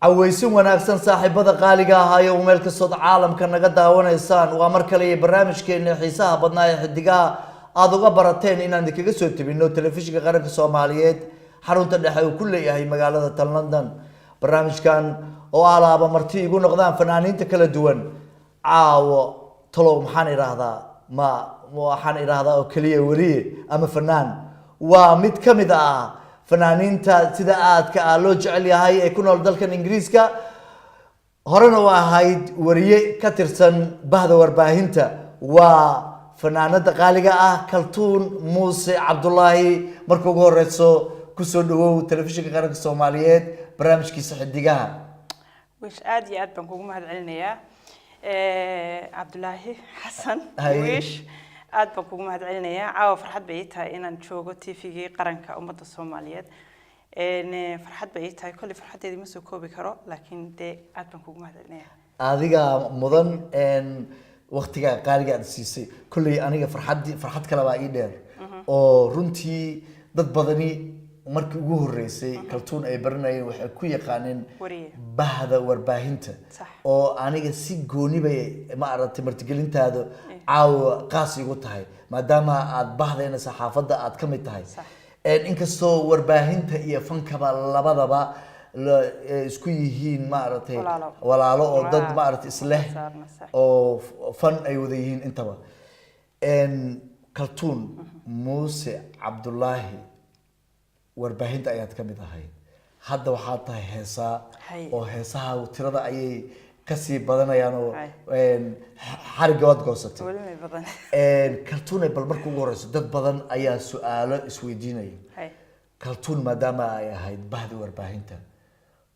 Cawaysin wanaagsan, saaxiibada qaaliga ahayo meel kastood caalamka naga daawanaysaan. Waa mar kale iyo barnaamijkeena xiisaha badnaa ee Xidigaha aada uga barateen inaan idinkaga soo tebino Telefishinka Qaranka Soomaaliyeed, xarunta dhexe uu ku leeyahay magaalada tan London. Barnaamijkan oo alaaba marti igu noqdaan fanaaniinta kala duwan. Caawo talow maxaan idhaahdaa? Ma waxaan idhaahdaa oo keliya weriye ama fanaan? Waa mid ka mid ah fanaaniinta sida aadka ah loo jecel yahay ee ku nool dalkan Ingiriiska, horena u ahayd wariye ka tirsan bahda warbaahinta. Waa fanaanada qaaliga ah Kaltuun Muuse Cabdulaahi. Marka ugu horeyso, kusoo dhawow Telefishinka Qaranka Soomaaliyeed, barnaamijkiisa Xidigaha. Wish, aad iyo aad baan kugu mahad celinayaa, Cabdulaahi Xasan. Haye. Wish, aad baan kugu mahad celinayaa. Caawa farxad bay ii tahay inaan joogo TV-gii qaranka ummadda Soomaaliyeed. Farxad bay ii tahay. Kolley farxaddeedii ma soo koobi karo, laakiin dee aad baan kugu mahad celinayaa. Adiga mudan waktiga qaaliga aad siisay. Kolley aniga farxaddii farxad kale baa ii dheer, oo runtii dad badani markii ugu horreysay Kaltuun ay baranayeen waxay ku yaqaaneen wariye, bahda warbaahinta, oo aniga si gooni bay, ma aragtay, martigelintaada caawa qaas igu tahay, maadaama aad bahdeena saxaafadda aad ka mid tahay. Inkastoo warbaahinta iyo fankaba labadaba isku yihiin, maaragtay, walaalo. Walaalo oo dad maaragtay isleh saarna, sax. oo fan ay wada yihiin intaba. Kaltuun Muuse Cabdulaahi, warbaahinta ayaad ka mid ahayd, hadda waxaad tahay heesaa, oo heesaha tirada ayay kasii badanayaan oo xarigga waad goosatay. Weli may badan. Kaltuune, bal marka ugu horeyso dad badan ayaa su-aalo isweydiinaya. Kaltuun, maadaama ay ahayd bahda warbaahinta,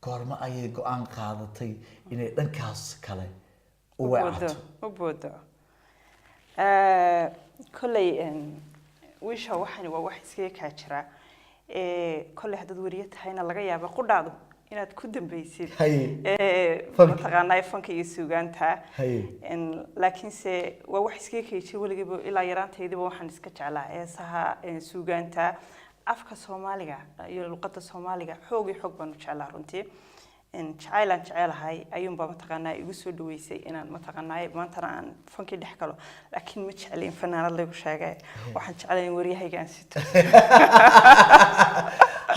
goormo ayay go-aan qaadatay inay dhankaas kale u u boodo weecato? U boodo. Kolley wiisha, waxani waa wax iskaga kaa jira. Kolley haddaad weriye tahayna, laga yaaba qudhaadu inaad ku dambeysid Fanka. Mataqaanaa, fanka iyo suugaanta. Laakiinse waa wax iskaga kay jira weligiiba. Ilaa yaraantaydiba waxaan iska jeclaa heesaha, suugaanta, afka Soomaaliga iyo luqadda Soomaaliga. Xoog iyo xoog baan u jeclaa runtii. Jacaylaan jecelahay ayuunbaa mataqaanaa igu soo dhaweysay inaan mataqaanaa maantana aan fankii dhex galo. Laakiin ma jecli in fanaanad laygu sheegay. Waxaan jeclay in waryahayga aan sito.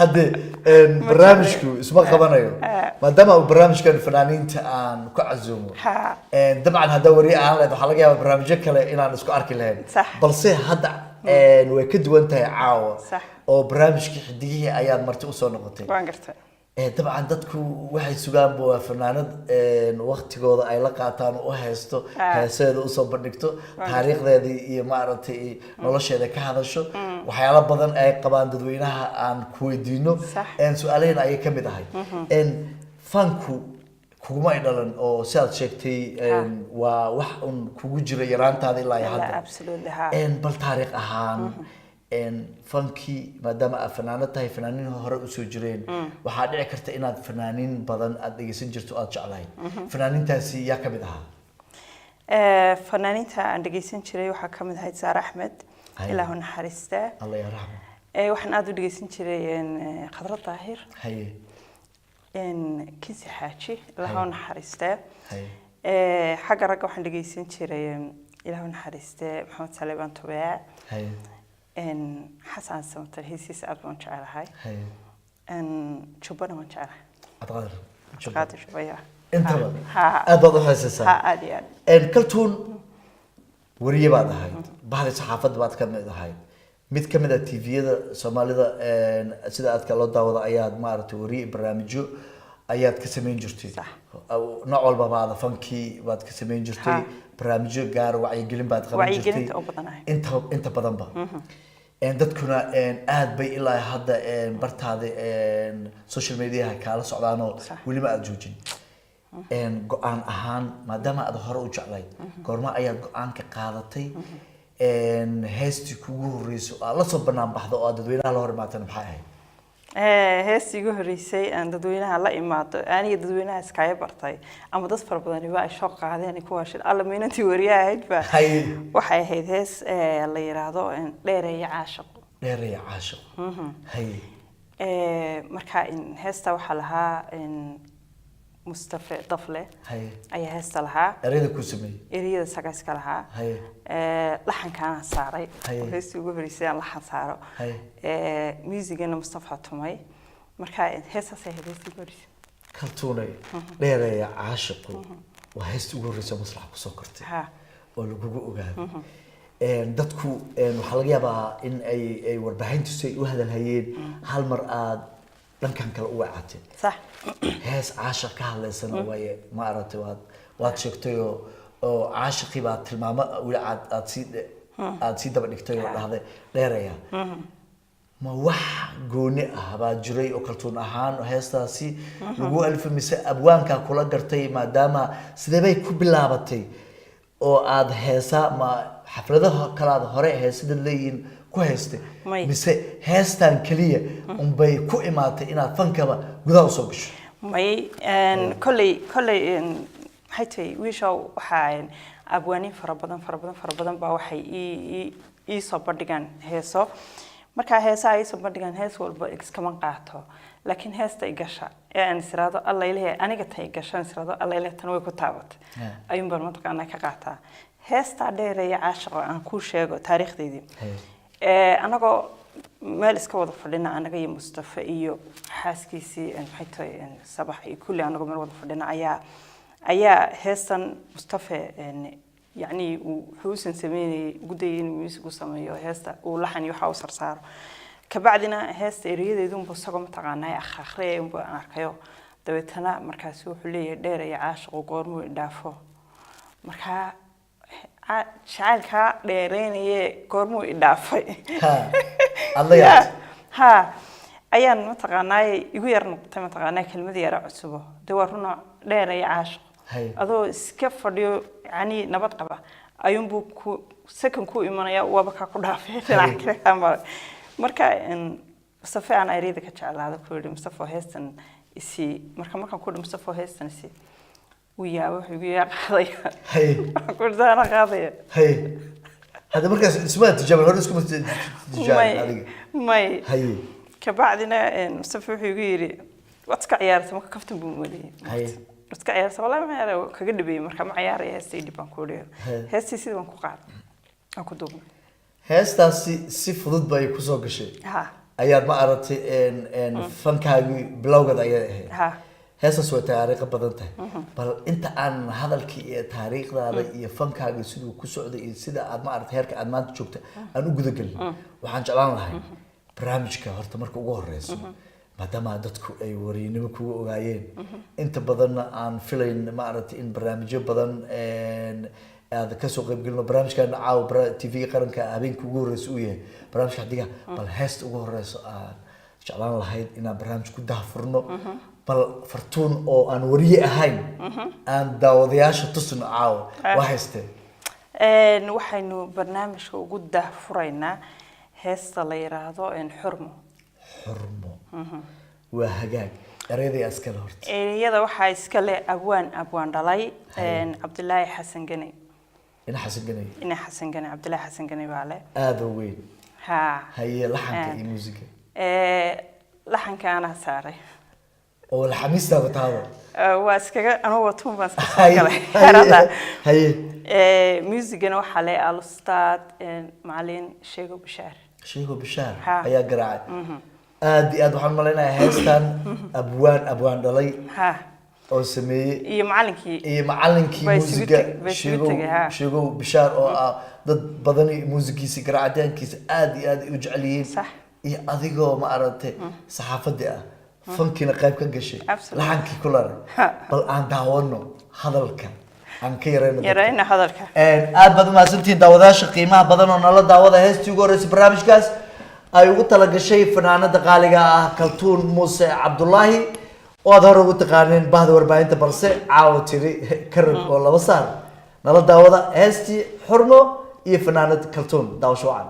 Hadde barnaamijku isma qabanayo, maadaama uu barnaamijkan fanaaniinta aan ku casuumo. Dabcan haddaa wariye aan lahayd, waxaa laga yaabaa barnaamijyo kale inaan isku arki lahayn. Balse hadda way ka duwan tahay caawa, oo barnaamijkii Xidigihii ayaad marti usoo noqotay. Waan gartay. Dabcan dadku waxay sugaanba waa fanaanad waktigooda ay la qaataan oo u haysto, heeseeda usoo bandhigto, taariikhdeedii iyo, maaragtay, nolosheeda ka hadasho, waxyaalo badan ay qabaan dadweynaha aan ku weydiino. Su-aalaheen ayay ka mid ahay. Fanku kuguma ay dhalan, oo sidaad sheegtay waa wax un kugu jira yaraantaada ilaa iyo hadda. Absolutely, ha. Bal taariikh ahaan fankii, maadaama aad fanaanad tahay, fanaaniin hore usoo jireen, waxaa dhici karta inaad fanaaniin badan aad dhegeysan jirto, aad jeclahayd. Fanaaniintaasi yaa ka mid ahaa? Fanaaniinta aan dhegeysan jiray waxaa ka mid ahayd Saare Axmed, Ilaahu naxariistaa. Alla ya raxma. Waxaan aada u dhegeysan jiray Khadra Daahir, Kinsi Xaaji, Ilaahu naxariistaa. Xagga ragga waxaan dhegeysan jiray, Ilaahu naxariistee, Maxamed Saleebaan Tubeec, Xasan Samatar, heesiisa aad baan u jecelahay. Jubbana waan jecelahay. Cabdiqaadir Jubba. Qaadir Jubbaya. Intaba ha. aad baad u heesaysaa. Ha, aad iyo aad. Kaltuun, wariye baad ahayd, bahda saxaafadda baad ka mid ahayd, mid ka mid ah TV-yada Soomaalida sida aadka loo daawado ayaad, maaragtay, wariye barnaamijyo ayaad ka samayn jirtay. Nooc walba baada, fankii baad ka samayn jirtay, barnaamijyo gaar, wacyigelin baad qaban jirtay. Wacyigelinta u badanahay. Inta badanba dadkuna aad bay ilaa hadda bartaada social mediaha kaala socdaanoo weliba aad joojin. Go-aan ahaan, maadaama aad hore u jeclayd, goorma ayaad go-aanka qaadatay? Heestii kugu horreysay oo aad la soo banaan baxdo oo aad dadweynaha la hor imaatana maxay ahayd? Heestii igu horreysay aan dadweynaha la imaado, aniga dadweynaha iskaga bartay ama dad fara badaniba ay soo qaadeen, ay ku waasheen alla miinantii wariyaha ahayd ba, waxay ahayd hees la yiraahdo Dheereeya Caashiq. Dheereeya Caashiq, haye. Marka heesta waxaa lahaa Mustafe Dafle Haye. ayaa heesta lahaa. Ereyada kuu sameeyey? Ereyada isagaa iska lahaa. Haye. Laxankaana saaray. Haye. Oo heestii ugu horreysay aan laxan saaro. Haye. Muusigana Mustafa tumay. Marka heestaasay ahayd heestii ugu horreysay. Kaltuunay, Dheereeya Caashiqu waa heesta ugu horreysa oo maslaxa kusoo kortay oo lagugu ogaaday. Dadku waxaa laga yaabaa in ay warbaahintu si ay u hadalhayeen hal mar aad dhankan kale u weecateen. Sax. Hees caashiq ka hadlaysana waaye, ma aragtay, waad sheegtay oo caashiqii baa tilmaamo weli aad sii daba dhigtay oo dhahday dheeraya. Ma wax gooni ah baa jiray oo Kaltuun ahaan heestaasi lagu alfay, mise abwaankaa kula gartay? Maadaama sidee bay ku bilaabatay oo aad heesa ma xafladaha kalaad hore heesada leeyihiin ku heystay, May. mise heestan keliya unbay ku imaatay inaad fankaba gudaha usoo gasho? May, kolley maxay tahay wiishow, waxaa abwaaniin fara badan fara badan fara badan baa waxay ii soo bandhigaan heeso. Markaa heesaha ii soo bandhigaan, hees walba iskama qaato, laakiin heesta i gasha ee aan isiraado alla ilahe aniga ta i gasha, aan isiraado alla ilahe tan way ku taabatay, ayuun baan mataqaanaa ka qaataa. Heestaa Dheereeya Caashiq oo aan kuu sheego taariikhdeydii. Haye. Anagoo meel iska wada fadhina, anaga iyo Mustafa iyo xaaskiisii, maxay tahay, Sabax iyo kulli, anagoo meel wada fadhina ayaa heestan Mustafa, yacni wuxuu usan sameynayay, ugu dayay inuu music u sameeyo heesta, uu laxan iyo waxa u sarsaaro. Kabacdina heesta ereyadeedunba isagoo mataqaanaa akhriya unba aan arkayo. Dabeetana markaasi wuxuu leeyahay: "Dheeraya caashiqu goormuu idhaafo." Markaa jacaylkaa dheereynaye goormuu idhaafay. Ha, aad la yaabtay. Ha, ayaan mataqaanaa igu yar noqotay mataqaanaa kelmad yara cusubo de waa runo, dheeraya caashiq. Haye. Adoo iska fadhiyo, yani nabad qaba, ayuunbuu ku second ku imanaya, waaba kaa ku dhaafay, dhinaca kale kaa maray. Marka Mustafa aan ereyada ka jeclaada ku yidhi: "Mustafa, heestan isii." Marka markaan ku yidhi: "Mustafa, heestan isii," wuu yaaba, wuxuu igu yaa qaadaya. Haye. Waxaan ku yidhi: "Anaa qaadaya." Haye, hadda markaas isma tijaabin hore, iskuma tijaabin adiga? May. Haye. Kabacdina Mustafa wuxuu igu yidhi: "Waad iska ciyaartay." Marka kaftan buu moodayay. Haye. "Waad iska ciyaartay." "Wallahi ma ciyaaraya." Kaga dhabeeyey. "Marka ma ciyaaraya, heesta ii dhib," baan ku idhi. Haye. Heestii sidii baan ku qaaday, aan ku duubnay. Heestaasi si fudud bay kusoo gashay. Ha. Ayaad ma aragtay fankaagii bilowgad ayay ahayd. Ha. Heestaas way taariikho badan tahay. Bal inta aan hadalkii iyo taariikhdaada iyo fankaagii siduu ku socday iyo sida aad ma aragtay heerka aad maanta joogta aan u gudagelin, waxaan jeclaan lahay barnaamijka horta marka ugu horeyso, maadaama dadku ay wariynimo kugu ogaayeen, inta badanna aan filayn ma aragtay in barnaamijyo badan aad kasoo qaybgelino, barnaamijkan caawa TV qaranka habeenka ugu horeysa uu yahay barnaamijka Xidigaha, bal heesta ugu horeyso aan jeclaan lahayd inaan barnaamij ku daahfurno, bal Fartuun oo aan wariye ahayn aan daawadayaasha tusno caawa, waa haystee? Waxaynu barnaamijka ugu daahfuraynaa heesta la yiraahdo Xurmo. Xurmo, waa hagaag. Ereyada iskale horta? Ereyada waxaa iska leh abwaan dhalay, Cabdilaahi Xasan Gane. Ina Xasan Ganay. Ina Xasan Gane, Cabdilaahi Xasan Gane baa leh. Aada u weyn. Ha. Haye, laxanka iyo muusiga? Laxanka anaa saaray. Oo laxamiistaaba taaba? Waa iskaga anuu watuun baan iska soo haye galay xerada. Haye. Muusigana waxaa leh alustaad macalin Sheego Bishaar. Sheego Bishaar Ha. ayaa garaacay. Aad iyo aad waxaan malaynayaa heestan abwaan dhalay ha oo sameeyey iyo macalinkii iyo macalinkii Bay isugu muusiga bay isugu Sheegow tegay, ha. Sheegow Bishaar oo ah dad badani muusigiisa garaacitaankiisa aad iyo aad ay u jecel yihiin. Sax. Iyo adigoo ma aragtay saxaafadii ah, fankiina qayb ka gashay, Absolutely. laxankii ku laray, bal aan daawano, hadalka aan ka yarayno dadka. Yarayna hadalka. Aad baad umahadsantihiin daawadayaasha qiimaha badan oo nala daawada heestii ugu horreysay barnaamijkaas ay ugu talagashay fanaanada qaaliga ah Kaltuun Muuse Cabdullaahi oo aad hore ugu taqaaneen bahda warbaahinta, balse caawa tiri karag oo laba saar. Nala daawada heestii Xurmo iyo fanaanad Kaltuun. Daawasho wacan.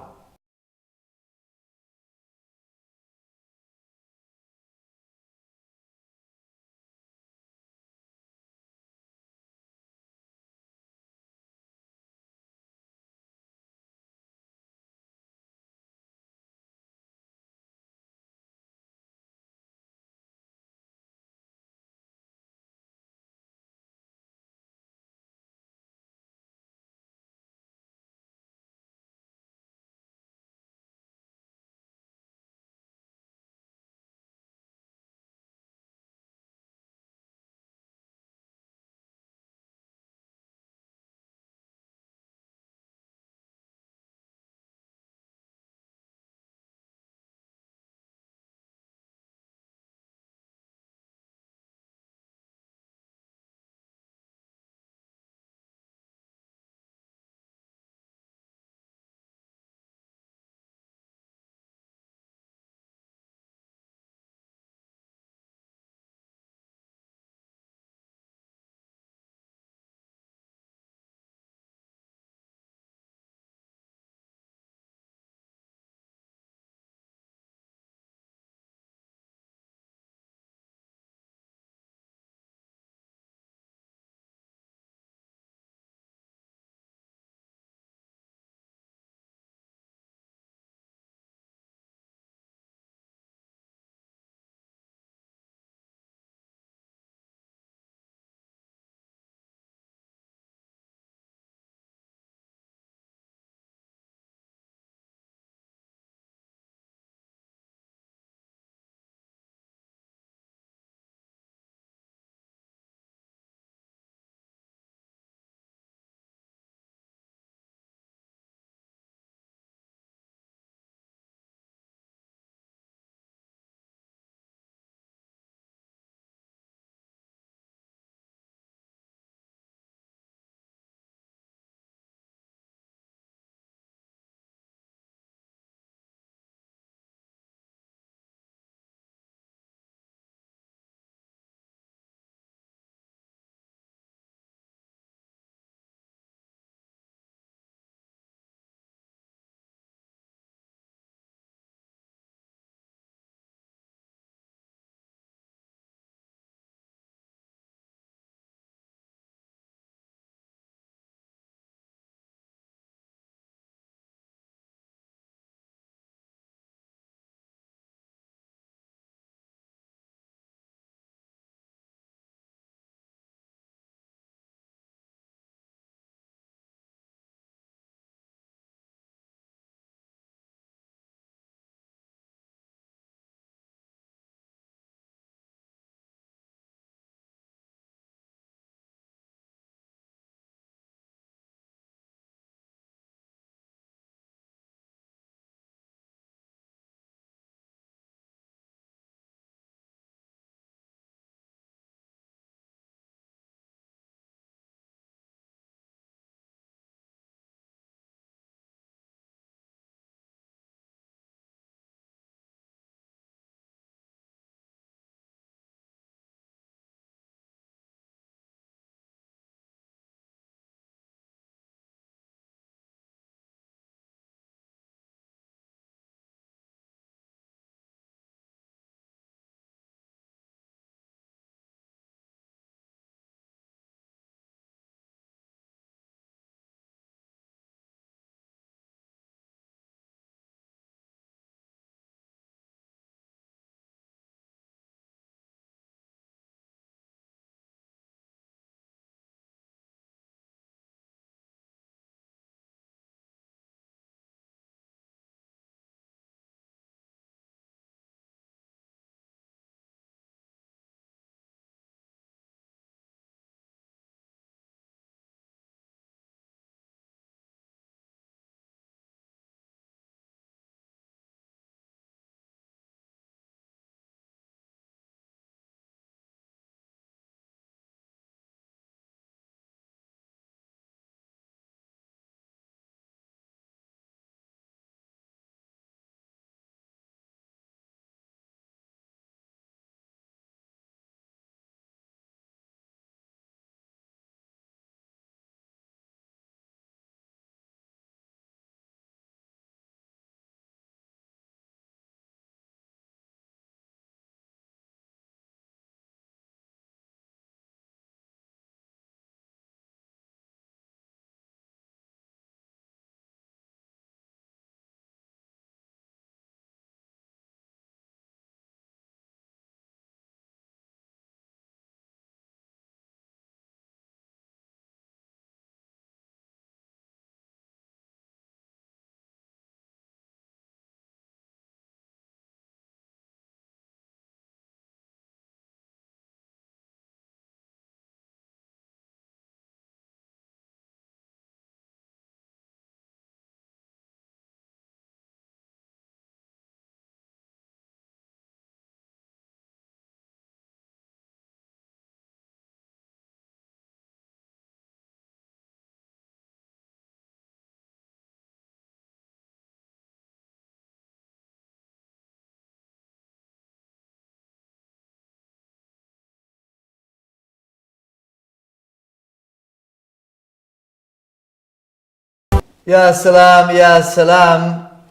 Yaa salaam, yaa salaam!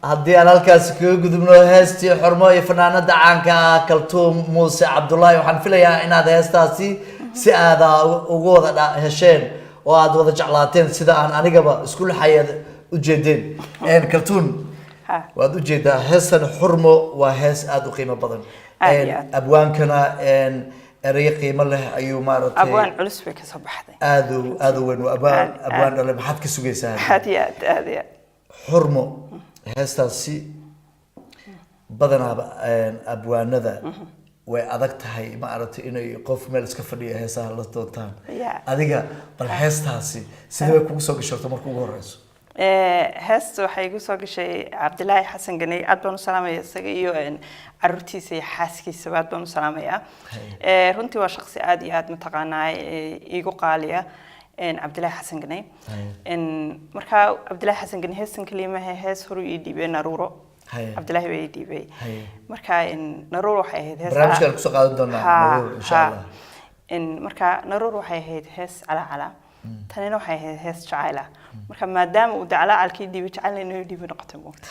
Haddii aan halkaasi kaga gudubno heestii Xormo iyo fanaanada caanka ah Kaltuum Muuse Cabdullaahi, waxaan filayaa inaad heestaasi si aada ugu wada hesheen oo aad wada jeclaateen, sida aan anigaba isku laxayaad ujeedeen. Kaltuun, waad ujeedaa, heestan Xurmo waa hees aada u qiimo badan. Aad iyo aad. Abwaankana ereyo qiimo leh ayuu maaragtay. Abwaan culus bay kasoo baxday. Aada u aada u weyn waa abwaan. Aad. Abwaan dhale, maxaad ka sugaysaa? Aad iyo aad, aad iyo aad. Xurmo heestaasi badanaaba abwaanada way adag tahay, ma aragtay, inay qof meel iska fadhiya heesaha la doontaan. Adiga bal heestaasi sidee bay kugu soo gashay horta marka ugu horeyso? Heesta waxay igu soo gashay Cabdilaahi Xasan Ganey, aad baan u salaamaya isaga iyo caruurtiisa iyo xaaskiisaba, aad baan u salaamayaa. Runtii waa shaqsi aad iyo aad mataqaanaa iigu qaaliya, Cabdilaahi Xasan Ganey. Markaa Cabdilaahi Xasan Ganey heestan kaliya maaha, hees horu ii dhiibay, Naruuro. Cabdilaahi baa ii dhiibay. Marka Naruuro waxay ahayd hees Barnaamijkaan kusoo qaadan doonaa Naruuro insha Allah. Marka Naruur waxay ahayd hees calaacala, tanina waxay ahayd hees jacayla. Marka maadaama uu calaacalkii dhiibay, jacaylna inuu dhiibay noqotay moogta.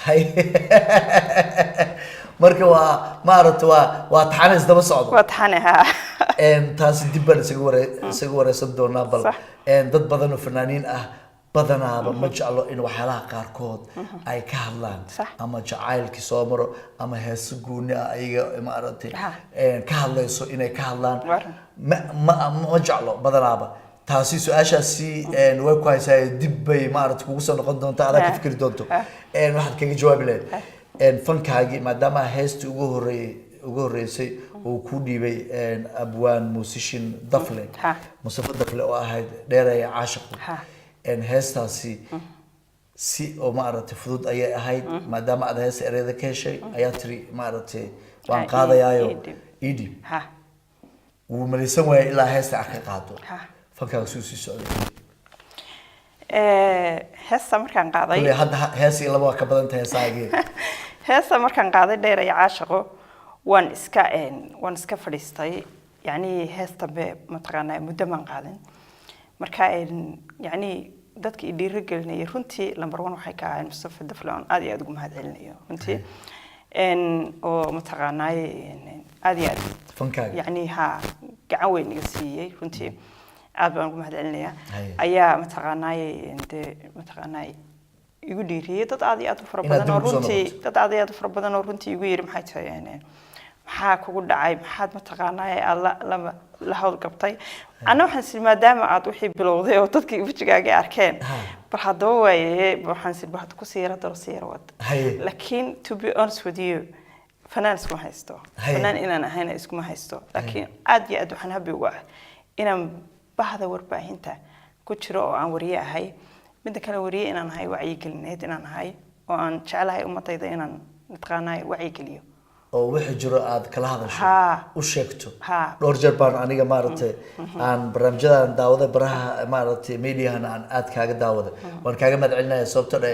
Marka waa maaragta waa taxane isdaba socdo. Waa taxane, ha. Taasi dib baan isaga wareysan doonaa bal. Dad badan oo fanaaniin ah badanaaba ma jeclo in waxyaalaha qaarkood ay ka hadlaan, ama jacaylkii soo maro ama heeso gooni ah ayaga maaragtay ka hadlayso inay ka hadlaan. Waa run. Ma jeclo badanaaba. Taasi su-aashaasi way ku haysaa, dib bay maaragtay kugu soo noqon doontaa, adaa ka fikri doonto. Waxaad kaga jawaabi lahayd fankaagii, maadaama heestii ugu horreysay uu ku dhiibay abwaan musician Dafle, Mustafa Dafle, oo ahayd Dheeraya Caashiqu. Heestaasi si oo maaragtay fudud ayay ahayd, maadaama aad heesta ereyada ka heshay ayaa tiri maaragtay waan qaadayaayo ii dhiib. Ii dhiib. Wuu malaysan waayay ilaa heesta aad ka qaado. Fankaaga suu sii socday? Heesta markaan qaaday Kulley hadda hees iyo laba waa ka badan tahay heesaagii. Heesta markaan qaaday, Dheeraya Caashaqo, waan iska fadhiistay. Yacni hees dambe mataqaanaa muddo maan qaadin. Marka yacni dadka i dhiiri gelinayay runtii number one waxay ka ahayn Mustafa Dafle, oon aad iyo aad ugu mahad celinayo runtii, oo mataqaanaaye aad iyo aad fankaaga yacni ha gacan weyn iga siiyey runtii, aad baan ugu mahad celinayaa. Ayaa mataqaanaaye dee mataqaanaaye igu dhiiriyey, dad aad iyo aad u fara Inaad badan oo dib ugu soo runtii noqoto. Dad aad iyo aad u fara badan oo runtii igu yiri, maxay tahay maxaa kugu dhacay, maxaad mataqaanaaye aad la howlgabtay? Anna waxaan sii maadaama aad wixii bilowday oo dadkii wejigaaga arkeen, bal haddaba waaye, waxaan sii bal hadda kusii yara daro, sii yara wad. Laakiin to be honest with you, fanaan iskuma haysto. Fanaan inaan ahayna iskuma haysto, laakiin aad iyo aad waxaan happy uga ah inaan bahda warbaahinta ku jiro oo aan wariye ahay. Midda kale, wariye inaan ahay, wacyigelineed inaan ahay, oo aan jeclahay ummadayda inaan mataqaanaa wacyigeliyo. Oo wixii jiro aad kala hadasho, u sheegto. Dhowr jeer baan aniga maaragtay aan barnaamijyadan daawaday, baraha maaragtay mediahana aan aad kaaga daawaday, waan kaaga mahad celinaya, sababtoo dhe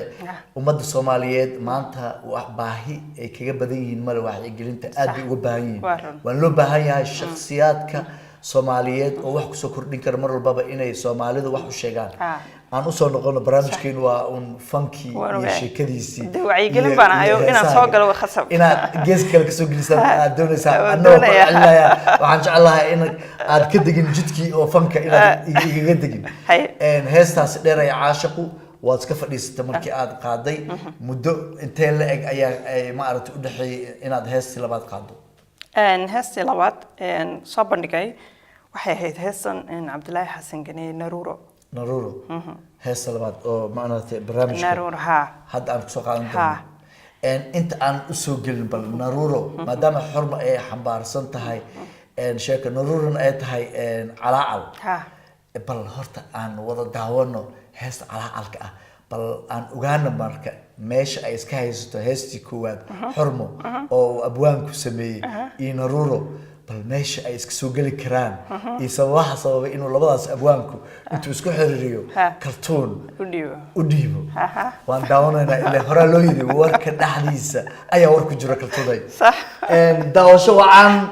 ummadda Soomaaliyeed maanta wax baahi ay kaga badan yihiin male, wacyigelinta aad bay uga baahan yihiin. Waa run. Waan loo baahan yahay shakhsiyaadka Soomaaliyeed oo wax kusoo kordhin kara mar walbaba inay Soomaalidu wax u sheegaan. Aan usoo noqono barnaamijkeenu, waa un fankii Waan iyo ogahay. sheekadiisii Dee wacyigelin iyo baan ahay oo iyo inaan soo heesahaaga. galo waa khasab. Inaad gees kale kasoo gelisaan aad doonaysaa. Waan Anna waan ku doonayaa. celinayaa, waxaan jeclahay in aad ka degin jidkii oo fanka inaad igaga degin. Heestaasi Dheeraya Caashiqu waad iska fadhiisatay markii aad qaaday. Muddo intee la eg ayaa ay maaragtay u dhexeeyay inaad heestii labaad qaado? Heestii labaad soo bandhigay waxay ahayd heestan Cabdilaahi Xasan Gane, Naruuro. Naruuro, heesta labaad oo maaragtay barnaamijka Naruuro, ha. hadda aan kusoo qaadan doono. Inta aan usoo gelin bal Naruuro, maadaama Xurma ay xambaarsan tahay sheeko, Naruurona ay tahay calaacal, bal horta aan wada daawano heesta calaacalka ah, bal aan ogaano marka meesha ay iska haysato heestii koowaad Xurmo oo uu abwaanku sameeyey iyo Naruuro, bal meesha ay iska soo geli karaan iyo sababaha sababay inuu labadaas abwaanku intuu isku xiriiriyo Kaltuun u dhiibo. U dhiibo. Waan daawanaynaa, ilaa horaa loo yidhi warka dhexdiisa ayaa war ku jira, Kaltuunay. Daawasho wacan.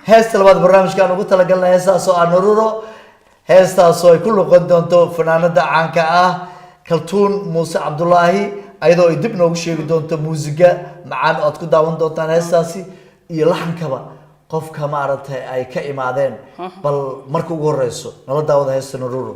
Heesta labaad barnaamijkaan ugu talagalnay, heestaas oo ah Naruuro, heestaasoo ay ku luqan doonto fanaanada caanka ah. Kaltuun Muuse Cabdulaahi, ayadoo ay dib noogu sheegi doonto muusiga macaan oo aad ku daawan doontaan heestaasi iyo laxankaba qofka maaragtay ay ka imaadeen. Bal marka ugu horeyso nala daawada heesta Naruuro.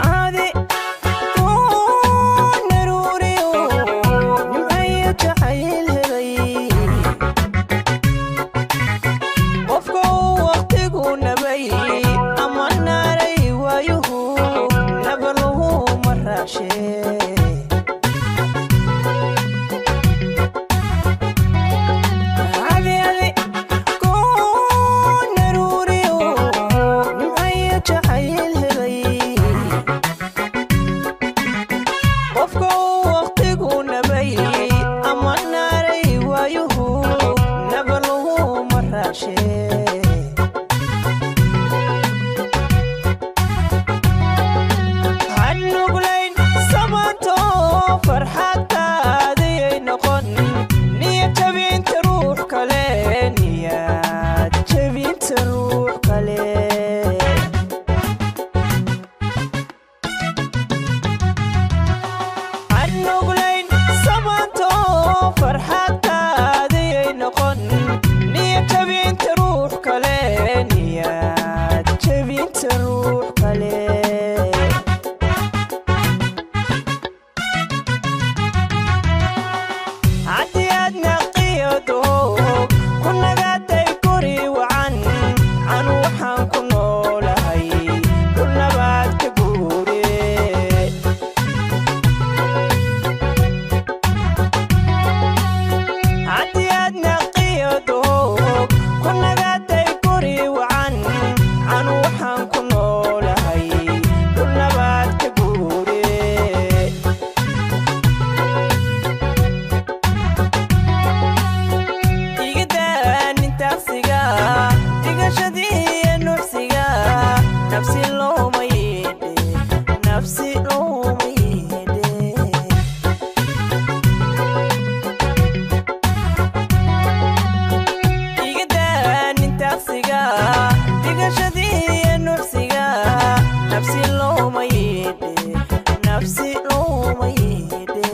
Caadi ku naruuriyo nimcayo jacayl helay, qofka uu waqtigu nabay ama naaray waayuhu nabaluhu ma raashe. Caadi adi ku naruuriyo nimcayo jacayl helay, qofka uu waqtigu nabay ama naaray waayuhu nabaluhu ma raashe. Hanuglayn samaanto farxadtaadiyay noqon, niyad jabinta ruux kale, niyad jabinta ruux kale. Hanuglayn samaanto farxadtaadiyay noqon, niyad jabinta ruux kale, niyad jabinta ruux kale. Haddii aad naqiyado ku nagaatay guri wacan, anu waxaan ku noolahay dhul nabaad ka guure. Haddii aad naqiyado ku nagaatay guri wacan, anu waxaan ku noolahay dhul nabaad ka guure. Igadaanin taqsiga dhigashadii nuxsiga, nafsi looma yeedhe, nafsi looma yeedhe. Igadaanin taqsiga dhigashadii nuxsiga, nafsi looma yeedhe, nafsi looma yeedhe.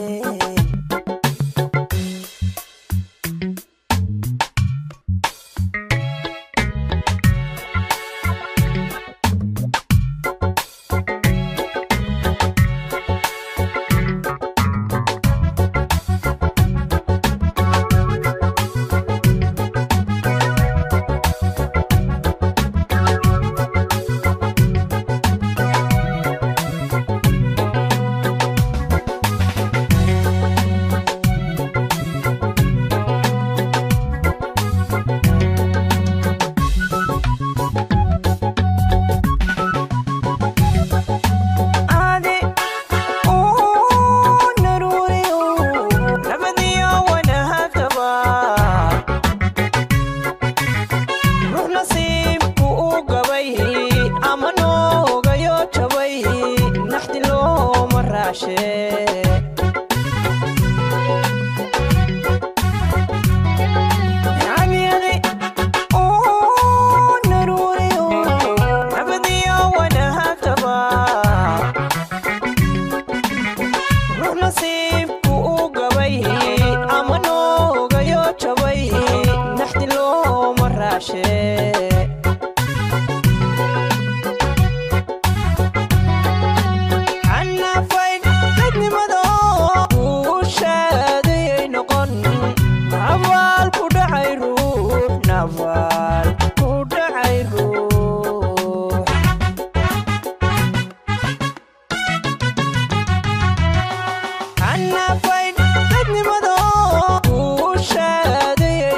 Caadi uu naruuriyo nabadiyo wanaagaba, ruux nasiibku uu gabay ama noogayo jabay, naxdi looma raashe. Caadi adi uu naruuriyo nabadiyo wanaagaba, ruux nasiibku uu gabay ama noogayo jabay, naxdi looma raashe. Hanafayn dadnimada guushaadayay noqon, nabaal ku dhacay ruux, nabaal ku dhacay ruux. Hanafayn dadnimada guushaadayay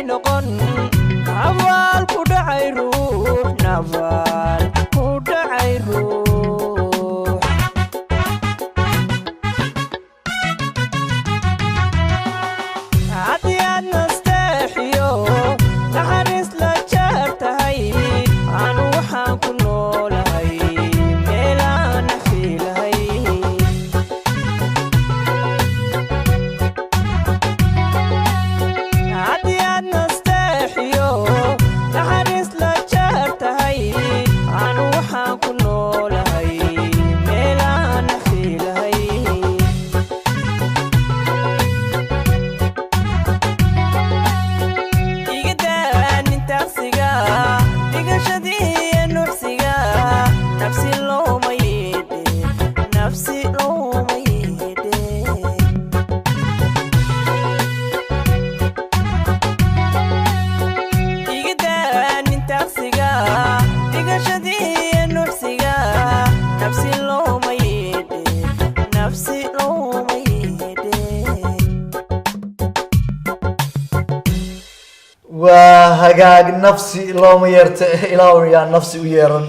Waa hagaag. Nafsi looma yeerta, ilaa yaa nafsi u yeeran.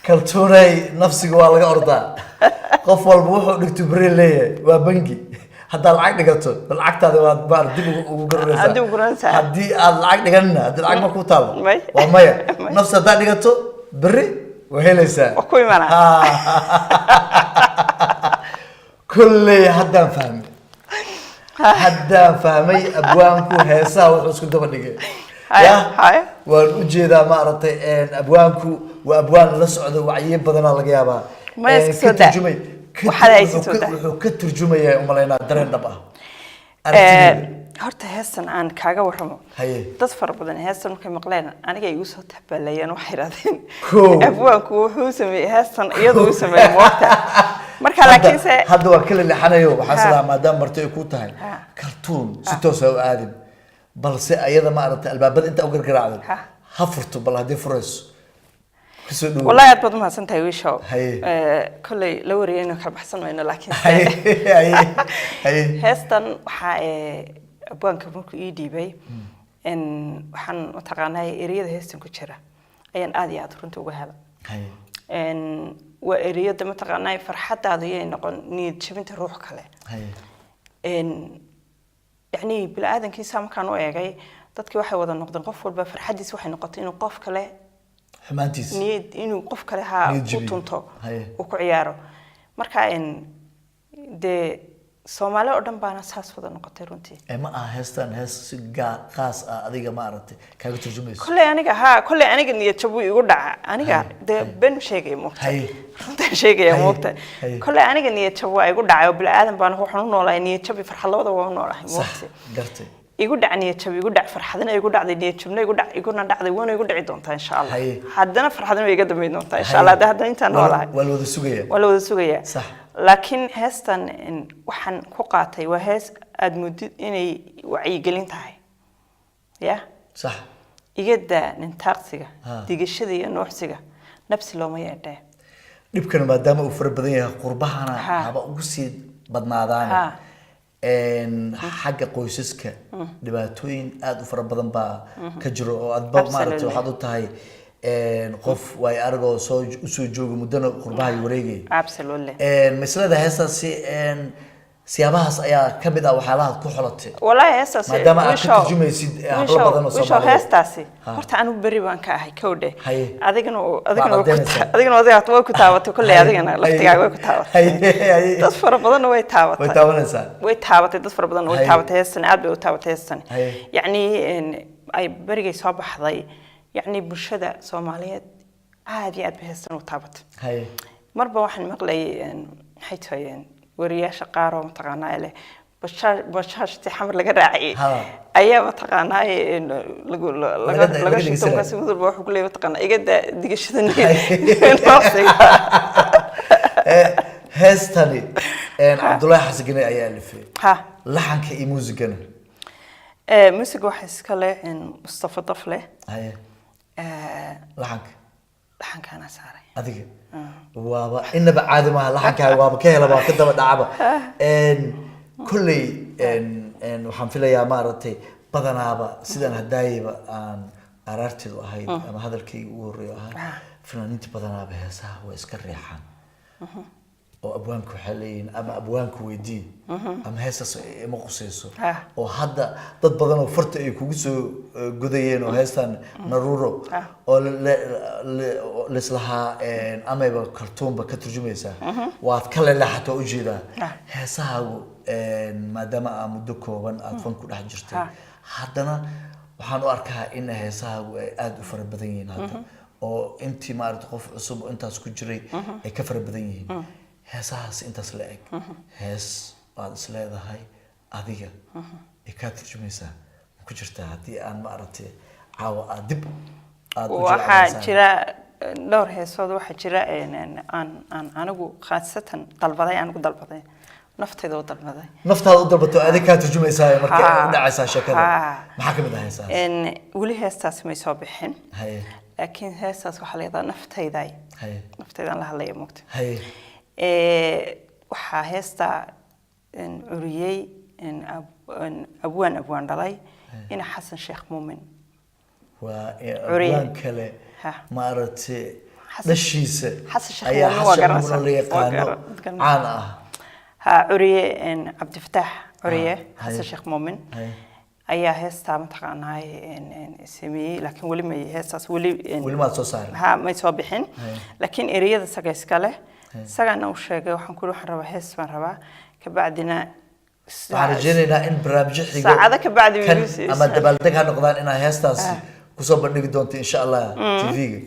Kaltuunay, nafsiga waa laga ordaa. Qof walba wuxuu dhigto beri leeyahay. Waa bangi. Haddaad lacag dhigato, lacagtaada waad maar dib ugu garanaysaa. Dib ugu garanaysaa. Haddii aad lacag dhiganina, haddii lacag ma ku taalo, May. waa maya. Nafsi haddaad dhigato, beri waa helaysaa. Waa ku imanaa. Kolley haddaan fahmay abwaanku heesaha wuxuu isku daba dhigay. Haya, Ya, haya. waan ujeedaa. Maaragtay, abwaanku waa abwaan la socda wacyiyo badanaa laga yaabaa. Maya, iska ka soo daa. Waxaad haysid wuxuu soo daa. Wuxuu ka turjumayaa, umalaynaa, dareen dhab ah aragtideyda. Horta heestan aan kaaga warramo. Haye. Dad fara badan heestan markay maqleen aniga igu soo tabalayeen. Waxay yidhahdeen, Kow. abwaanku wuxuu sameeyey heestan iyadu u sameeyey moogta marka. Laakiinse Hadda waa kala leexanayo. Waxaa Ha. sidaa maadaama marti ay ku tahay, Ha. Kaltuun si toosa u aadin, balse ayada maaragtay albaabada inta u gargaraacday Ha. ha furto. Bal haddii furayso, kasoo dhawow. Wallahi aad baad umahadsan tahay, wiishow. Haye. Kolley la wariyayno kala baxsan mayno, laakiin Haye, haye, haye. heestan waxaa abwaanka markuu ii dhiibay, waxaan mataqaanaa ereyada heestan ku jira ayaan aad iyo aad runta uga hela. Waa ereyada mataqaanaa farxadaadu yay noqon niyad jabinta ruux kale. Yacni bini-aadankiisa markaan u eegay, dadkii waxay wada noqdeen, qof walba farxaddiisa waxay noqotay inuu qof kale xumaantiisa niyad, inuu qof kale ha niyad u jabiyo. tunto, Haye. uu ku ciyaaro. Marka dee Soomaali oo dhan baana saas wada noqotay runtii. Ee ma aha heestan hees si gaa qaas ah adiga maaragtay kaaga turjumayso? Kolley aniga, ha, kolley aniga niyad jab wuu igu dhaca aniga. Dee been sheegaya moogta, runtaan sheegaya moogta. Kolley aniga niyad jab waa igu dhacay oo bini-aadan baan, waxaan u noolahay niyad jab iyo farxad labada waa u noolahay Sax. moogta. Gartay. Igu dhac niyad jab, igu dhac farxadina, igu dhacday niyad jabna, igu dhac, iguna dhacday, waana igu dhici doontaa insha Allah. Haddana farxadina way iga dambeyn doontaa insha Allah haddana intaan noolahay. Waa la wada sugaya. Waa la wada sugayaa. Laakiin heestan waxaan ku qaatay waa hees aada moodid inay wacyigelin tahay ya. Iga daa nintaaqsiga, digashada iyo nuuxsiga, nafsi looma yeedhee. Dhibkana maadaama uu fara badan yahay qurbahana, haba ugu sii badnaadaan. Xagga qoysaska dhibaatooyin aada u fara badan baa ka jiro oo adba maaragtay waxaad u tahay qof waay aragoo soo usoo jooga muddana qurbaha iyo wareegaya. Masalada heestaasi siyaabahaas ayaa ka mid ah waxyaalahaad ku xolatay, Wallaahi heestaasi, maadaama aad ka wiishow- turjumaysid hablo wiishow- badan oo wiishow Soomaaliyeed. Heestaasi horta anigu berri baan ka ahay kowdhe. Adigana way ku caddaynaysaa. Adigana adiga way ku taabatay kolley, adigana laftigaaga way ku taabatay. Haye, haye. Dad fara badanna way taabatay. Way taabanaysaa. Way taabatay dad fara badan, way taabatay heestan, aad bay u taabatay heestan. Yacni ay berigay soo baxday, yacni bulshada Soomaaliyeed aad iyo aad bay heestan u taabatay. Marba waxaan maqlayay maxay tahay wariyaasha qaar oo mataqaanaa leh bashaashtii Xamar laga raaciyay ayaa mataqaanaa lagu laga laga laga shito. dhegeysanaya. Markaas mid walba wuxuu ku leeyahay mataqaanaa iga daa digashada nafsiga. Heestani Cabdullaahi Xasan Gene ayaa alifay, laxanka iyo muusigana? Muusiga waxaa iska leh Mustafa Dafle. Laxanka? Laxankaana saaray. Adiga waaba inaba caadi maaha laxankaaga, waaba ka helaba, waa ka daba dhacaba. Kolley waxaan filayaa maaragtay badanaaba sidaan hadaayaba aan araarteedu ahayd ama hadalkayga ugu horreeyo ahaa, fanaaniinta badanaaba heesaha way iska riixaan oo abwaanka waxay leeyihiin ama abwaanka weydii ama heesaas ima qusayso. Oo hadda dad badan oo farta ay kugu soo godayeen oo heestan Naruuro oo lislahaa amayba Kaltuunba ka turjumaysaa, waad ka leleexato waa ujeedaa. Heesahaagu maadaama aa muddo kooban aad fan ku dhex jirtay, haddana waxaan u arkaa in heesahaagu ay aada u fara badan yihiin hadda, oo intii maaragta qof cusub oo intaas ku jiray ay ka fara badan yihiin heesahaas intaas la eg. Hees baad is leedahay adiga ay kaa turjumaysaa ma ku jirtaa, haddii aan maaragtay caawa aad dib aad u Waxaa jeclaysaan? jira dhowr heesood. Waxaa jira aan anigu khaasatan dalbaday, anigu dalbaday, naftayda u dalbaday. Naftaada u dalbato, adiga kaa turjumaysaa marka u dhacaysaa sheekada. Ha. Maxaa ka mid ah heesahaas? Weli heestaasi may soo bixin, laakiin heestaas waxaa la yidhahdaa Naftayday. Naftaydaan la hadlaya moogta. Waxaa heesta curiyey abwaan dhalay ina Xasan Sheekh Muumin. Waa Curiye. abwaan kale. Ha. Maaragtay, dhashiisa Xasan Sheekh ayaa Muumin waa Xasan garanaysaa. Muumin la Waa yaqaano garanaysaa. caan ah. Ha, Curiye, Cabdifataax Curiye. Haye. Xasan Sheekh Muumin Haye. ayaa heestaa mataqaanaa sameeyey, laakiin weli may heestaas weli Weli maad soo saarin. Ha, may soo bixin. Haye. Laakiin ereyada isaga iska leh. Isagaana uu sheegay, waxaan ku waxaan rabaa hees baan rabaa, kabacdina Waxaan rajaynaynaa in barnaamijyo xigo saacado ka bacdi kan wuu sii ama dabaaldeg ha noqdaan inaa heestaasi kusoo bandhigi doonto insha Allah TV-ga.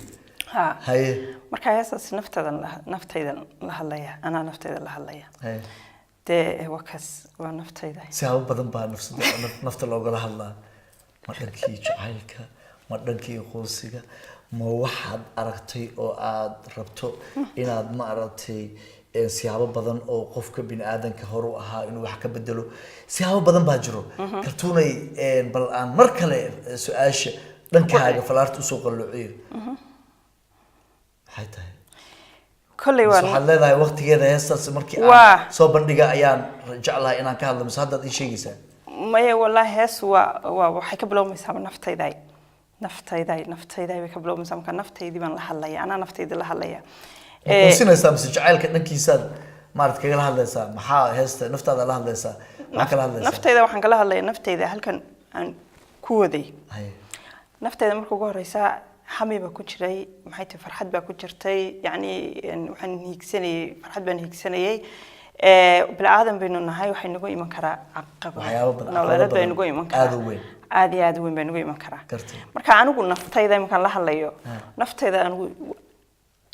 Ha. Haye. Marka heestaas naftaydan naftaydan la hadlaya, anaa naftayda la hadlaya. Haye. Dee waa kaas, waa naftayda. Siyaabo badan baa nafsada nafta loogala hadlaa. Ma dhankii jacaylka, ma dhankii qoysiga, ma waxaad aragtay oo aad rabto inaad ma aragtay siyaabo badan oo qofka bini aadanka hore u ahaa inuu wax ka bedelo, siyaabo badan baa jiro. Kaltuunay, bal aan mar kale su-aasha dhankaaga falaarta usoo qalloociyo. Maxay tahay? Kolley Mise waan waxaad leedahay waqtigeeda heestaas markii Waa. aan soo bandhiga ayaan jeclahay inaan ka hadlo, mise haddaad ii sheegaysaa? Maya, wallaahi hees waa waxay ka bilowmaysaa naftayday, naftayday, naftayday bay ka bilowmaysaa. Marka naftaydii baan la hadlaya, anaa naftayda la hadlaya. Ma quusinaysaa mise jacaylka dhankiisaad maarad kagala hadlaysaa? Maxaa heesta naftaada la hadlaysaa? Maxaa kala hadlaysaa? Naftayda waxaan kala hadlaya, naftayda halkan aan ku waday. Haye. Naftayda marka ugu horeysa hami baa ku jiray, maxay tahay, farxad baa ku jirtay. Yacni waxaan hiigsanayay, farxad baan hiigsanayay. Bini aadan baynu nahay, waxay nagu iman karaa caqabado. Waxyaabo badan, nololeed caqabado bay badan, nagu iman karaa. Aad u weyn. Aad iyo aad u weyn bay nagu iman karaa. Gartay. Marka anigu naftayda markaan la hadlayo, naftayda anigu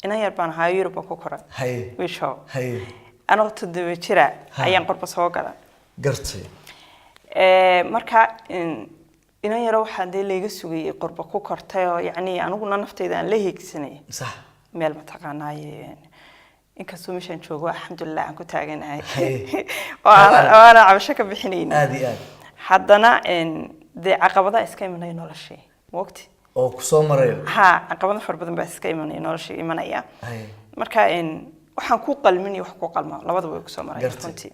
inan yar baan ahaa, Yurub baan ku koray. Haye. Wiishow. Haye. Anoo 7 jira Ha. ayaan qorba soo galay. Gartay. Marka inan yaro waxaa dee layga sugayay qorba ku kortay oo yacni aniguna naftayda aan la hiigsanay meel mataqaanaaye, inkastoo meeshaan joogo alxamdulilah aan ku taaganahay Haye. oo aanan cabasho ka bixinaynin, Aad iyo aad. haddana dee caqabadaha iska imanaya noloshii waqti Oo kusoo marayo. Ha, caqabado fara badan baa iska imanaya noloshii imanaya. Haye. Marka waxaan ku qalmin iyo wax ku qalma labadaba way kusoo maraya. Gartay. Runtii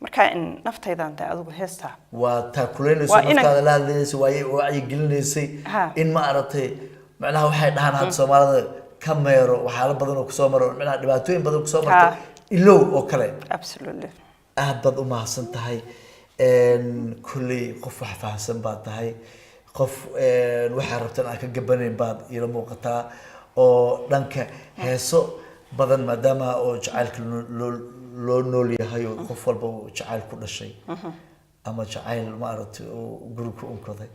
marka naftaydan dee adigu heestaa waa taakuleynayso. Waa Naftaada la hadlaysay, waa wacyigelinaysay. Ha. In ma aragtay, macnaha waxay dhahaan hadda Soomaalida ka meero waxyaalo badan oo kusoo maro, macnaha dhibaatooyin badan oo kusoo martay ilow oo kale. Absolutely. Aad baad u mahadsan tahay. Kulley qof wax fahamsan baad tahay, qof waxaa rabtan aan ka gabanayn baad iila muuqataa, oo dhanka heeso badan maadaama oo jacaylka loo nool yahay oo qof walba uu jacayl ku dhashay ama jacayl maaragtay uu guri ku unkaday.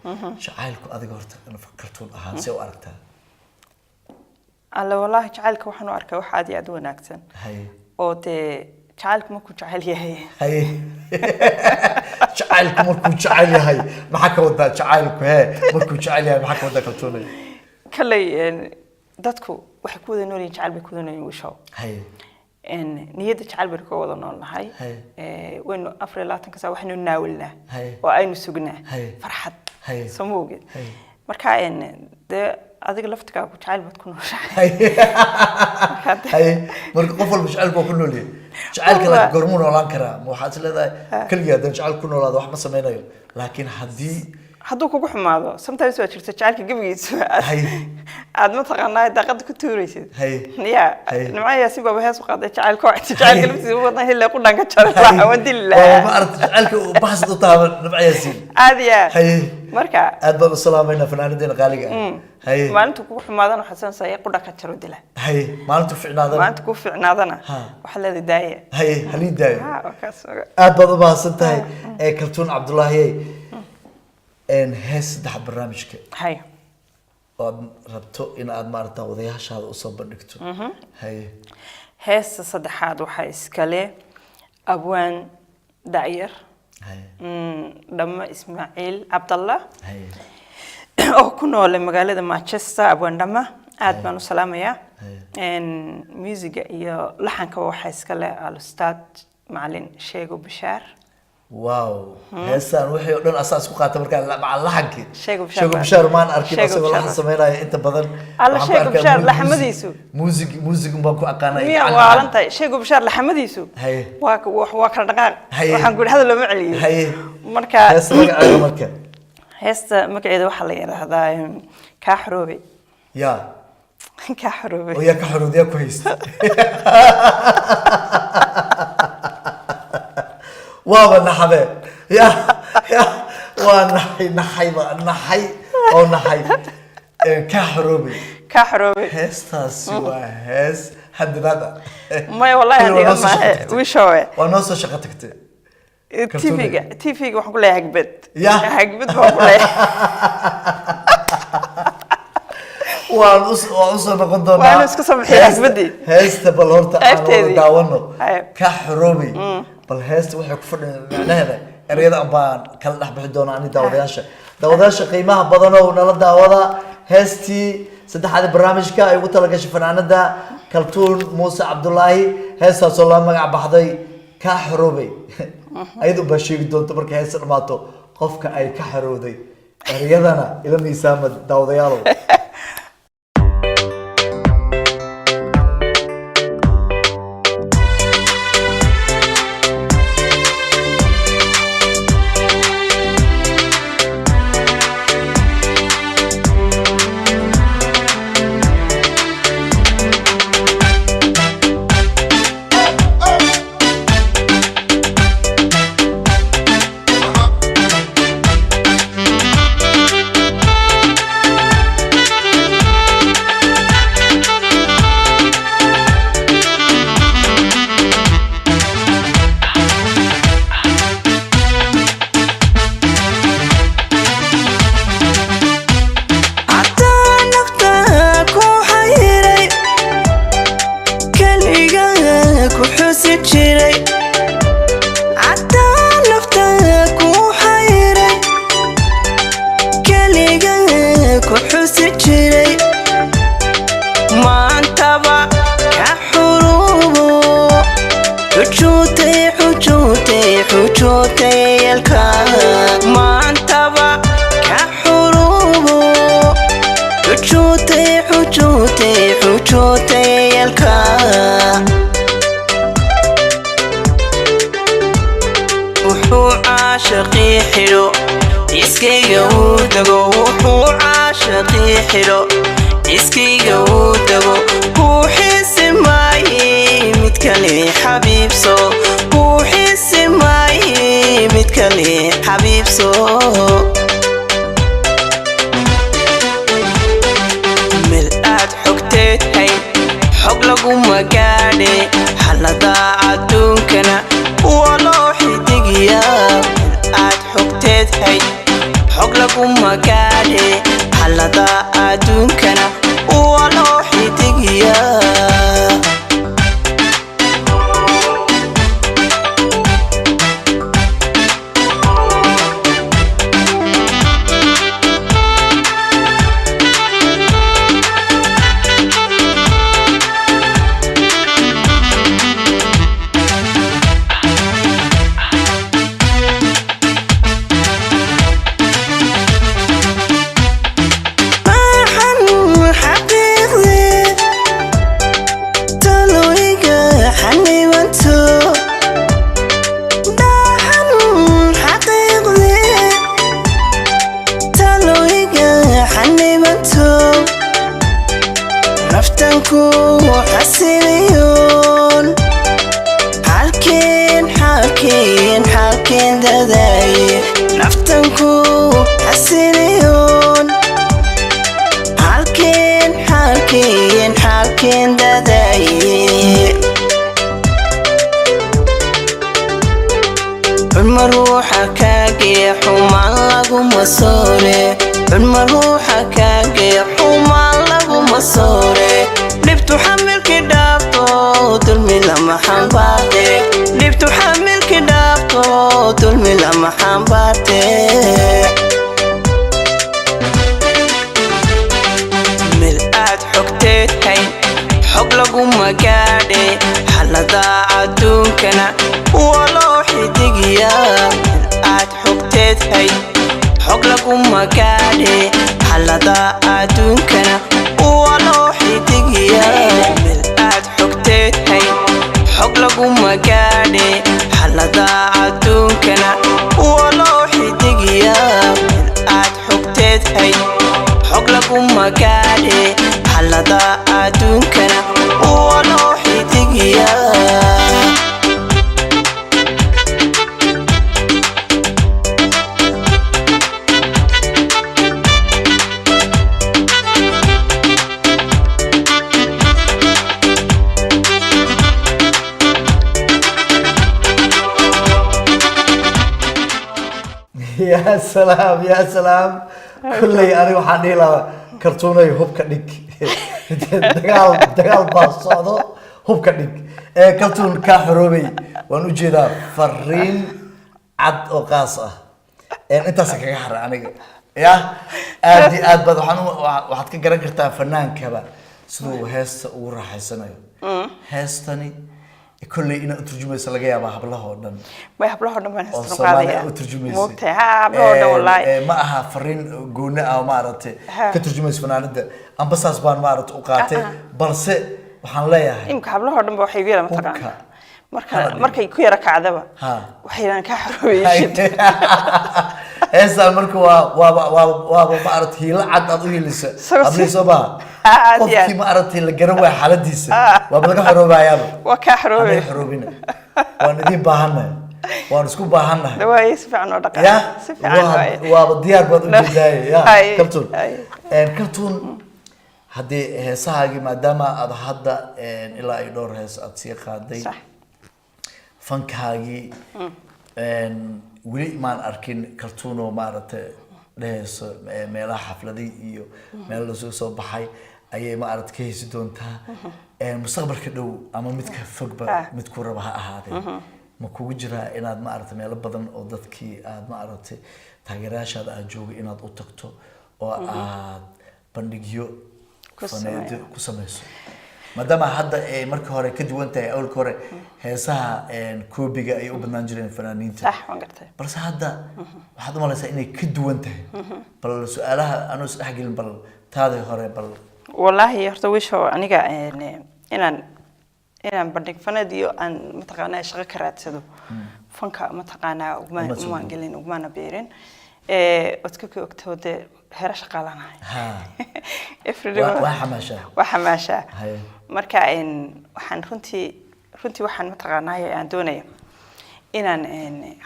Jacaylku adiga horta Kaltuun ahaan see u aragtaa? Alle, wallaahi jacaylka waxaan u arkaa wax aad iyo aad u wanaagsan oo dee jacaylku markuu jecel yahay. Haye, jacaylku markuu jecel yahay maxaa ka wadaa? Jacaylku hee markuu jecel yahay maxaa ka wadaa, Kaltuunay? Kalley dadku waxay ku wada nool yihiin jacayl bay ku wada nool yihiin, wishow. Niyadda jacayl baynu ka wada nool nahay. Waynu 24-ka saa waxaynu naawilnaa oo aynu sugnaa farxad. Soo ma ogid? Marka dee adiga laftigaagu jacayl baad ku nooshahay. Marka Haye, marka qof walba jacaylku waa ku nool yahay jacaylka. Laakiin goormuu noolaan karaa? Ma waxaad is leedahay keligii haddaan jacayl ku noolaado wax ma sameynayo, laakiin haddii hadduu kugu xumaado, sometimes waa jirta jacaylka gebigiisa aad mataqaanaa daaqada ku tuuraysid. Ya. Nimca Yaasin baaba hees u qaaday jacaylka, waa jacaylka laftiisa u wadnaa hilla qudhan ka jaray lahaa, waan dili waa lahaa. Ma aragta jacaylka uu baxsad u taaban Nimca Yaasiin. Aad iyo aad. Marka Aad baan u salaamaynaa fanaanideena qaaliga ah. Haye. Maalintu kugu xumaadana waxaad sanaysaa qudha ka jaro dila. Haye, maalintu ficnaadana. Maalinta kuu ficnaadana waxaad leedahay daaya. Haye, halii daayo. Ha, waa kaas. Aad baad u mahadsan tahay ee Kaltuun Cabdullaahi. Hees saddex barnaamijka oo aad rabto in aad maaragta wadayaashaada usoo bandhigto. Haye. Heesta saddexaad waxaa iskale abwaan da'yar, Dhammo Ismaaciil Cabdallah oo ku noole magaalada Manchester. Abwaan Dhamma aad baan u salaamayaa. Musiga iyo laxankaba waxaa iskale alustaad macalin Sheego Bashaar. Wow, heestaan wixii oo dhan asaas ku qaata markaa maca laxankii. Sheego Bishaar Sheego Bishaar maan arkin Sheego asagoo Bishaar laxan sameynaya inta badan. Alla, Waxaan ku Sheego arkaa Bishaar laxamadiisu. Music baan ku aqaanaa iyo Miyaa gacan waalan tahay? Sheego Bashaar laxamadiisu waa kala dhaqaaq. Waxaan ku hadal looma celiyo. Marka Heesta magaceeda marka? Heesta magaceeda waxaa la yidhaahdaa Kaa Xoroobay. Ya. Kaa Xoroobay. Oo yaa ka xorowday, yaa ku haysta? Waaba naxabe ya ya, waa naxay, naxayba naxay oo naxay. Kaa Xoroobay. Kaa Xoroobay. Heestaasi waa hees hadinaad ah. Maya, wallahi. Kuli waa Adiga noo soo shaqo maahe. tagtay. Wishowe. Waa noo soo shaqo tagtay. Kaltuune. TV-ga, TV-ga waxaan ku leeyahay hagbad. Ya. Hagbad baan ku leeyahay. Waan usoo noqon doonaa. Waanu isku soo bixiyay hagbadii. Heesta bal horta aan wada Qaybteedii. daawano. Haye. Ka Xoroobay. Bal heesta waxay ku fadhiyan macnaheeda, ereyada baan kala dhex bixi doonaa ani daawadayaasha. Daawadayaasha qiimaha badan oo nala daawada, heestii saddexaad ee barnaamijka ay ugu talagashay fanaanada Kaltuun Muuse Cabdulaahi, heestaasoo la magac baxday Ka Xoroobay, ayadu baa sheegi doonta markay heesta dhamaato qofka ay ka xorowday. Ereyadana ila miisaama, daawadayaalow. Hataa nafta ku xayiray, keliga ku xusi jiray. Hataa nafta ku xayiray, keliga ku xusi jiray. Maantaba ka xurubo, xujuutay, xujuutay, xujuutay yelka. Maantaba ka xurubo, xujuutay, xujuutay, xujuutay yelka. Wuxuu caashaqii xidho iskayga uu dego, wuxuu caashaqii xidho iskayga uu dego. Kuu xiisi maaye mid kale xabiibso, kuu xiisi maaye mid kale xabiibso. Meel aad xogteed hayn, xog laguma gaadhe. Xalada adduunkana waa loo xidigiyaa. Meel aad xogteed hayn, xog laguma gaadhe. Xalada adduunkana waa loo xidigiyaa. Maxan xaqiiqdee taloyga xanibanto? Dhaxan xaqiiqdee taloyga xanibanto. Naftanku xasiliyoon, xalkeen, xalkeen, xalkeen dadaaye. Naftanku xasiliyoon, xalkeen, xalkeen, xalkeen dadaaye. Xunma ruuxa kaagee xumaan laguma soore, xunma ruuxa kaagee xumaan laguma soore. Dhibtu xamilkii dhaafto, dulmi lama xambaarte. Dhibtu xamilkii dhaafto, dulmi lama xambaarte. Meel aad xogteed hayn, xog laguma gaadhe. Xalada adduunkana waa loo xidigiyaa. Meel aad xogteed hayn, xog laguma gaadhe. Xalada adduunkana waa loo xidigiyaa. Meel aad xogteed hayn, xog laguma gaadhe. Xalada adduunkana waa loo xidigiyaa. Meel aad Ya salaam, ya salaam. Kulley aniga waxaan dhihi lahaa, Kaltuunay, hubka dhig, dagaal dagaal baa socdo, hubka dhig. Ee Kaltuun kaa xoroobay, waan ujeedaa fariin cad oo qaas ah. Intaas kaga xara aniga ya aad iyo aad baad waxaan waxaad ka garan kartaa fanaankaba siduu heesta ugu raaxaysanayo. Heestani kolley inaad u turjumayso laga yaabaa hablaha oo dhan. Way, hablaha dhan baan oo heestan Soomaaliya qaadaya. u turjumaysa. Moogtahay, ha, hablaha dhan wallaahi. Ma aha fariin gooni ah oo maaragtay ka turjumaysa fanaanada, amba saas baan maaragtay u qaatay, balse waxaan leeyahay Imika hablaha dhan ba waxay igu yara hubka. mataqaana marka Hala dhigo. markay ku yara kacdaba waxay yidhahdaan, "Kaa xoroobay." Heestaan marka waa waaba maaragtay hiilo cad aad u hiilisa hablihii, soo maha? Aad iyo aad. Qofkii maaragtay la garan waaya xaaladiisa waaba laga xoroobayaaba. Waa kaa xoroobay. Anaga xoroobina, waan idin baahannahay, waan isku baahannahay. Waaye, si fiican oo dhaqan Ya. si fiican waaye. Waaba diyaar baad ujeedaaye ya. Kaltuun. Hay. Kaltuun, haddii heesahaagii, maadaama aad hadda ilaa ay dhowr hees aad sii qaaday, fankaagii weli maan arkin Kaltuun oo maaragtay dhehayso meelaha xafladii iyo meel lasoo soo baxay ayay maaragtay ka heysi doontaa. Mustaqbalka dhow ama midka fogba, midkuu raba ha ahaadee, ma kugu jiraa inaad maaragtay meelo badan oo dadkii aad maaragtay taageerayaashaada aad joogay inaad u tagto oo aad bandhigyo ku faneedyo sameeyo. ku sameyso, maadaama hadda ay markii hore ka duwan tahay? Awalka hore heesaha koobiga ay u badnaan jireen fanaaniinta. Sax, waan gartay. Balse hadda waxaad u malaysaa inay ka duwan tahay. Bal su-aalaha anuu isdhexgelin, bal taadii hore bal. Wallaahi horta wisho aniga inaan bandhig faneed iyo aan mataqaanaa shaqo ka raadsado fanka mataqaanaa uguma Uma soo umaan gelin. gelin, ugumana beerin. Waad ka ogtoo dee hero shaqaalanahay. Everyday waa xamaashaa. Waa xamaashaa. Marka waxaan runtii waxaan mataqaanaa aan doonaya inaan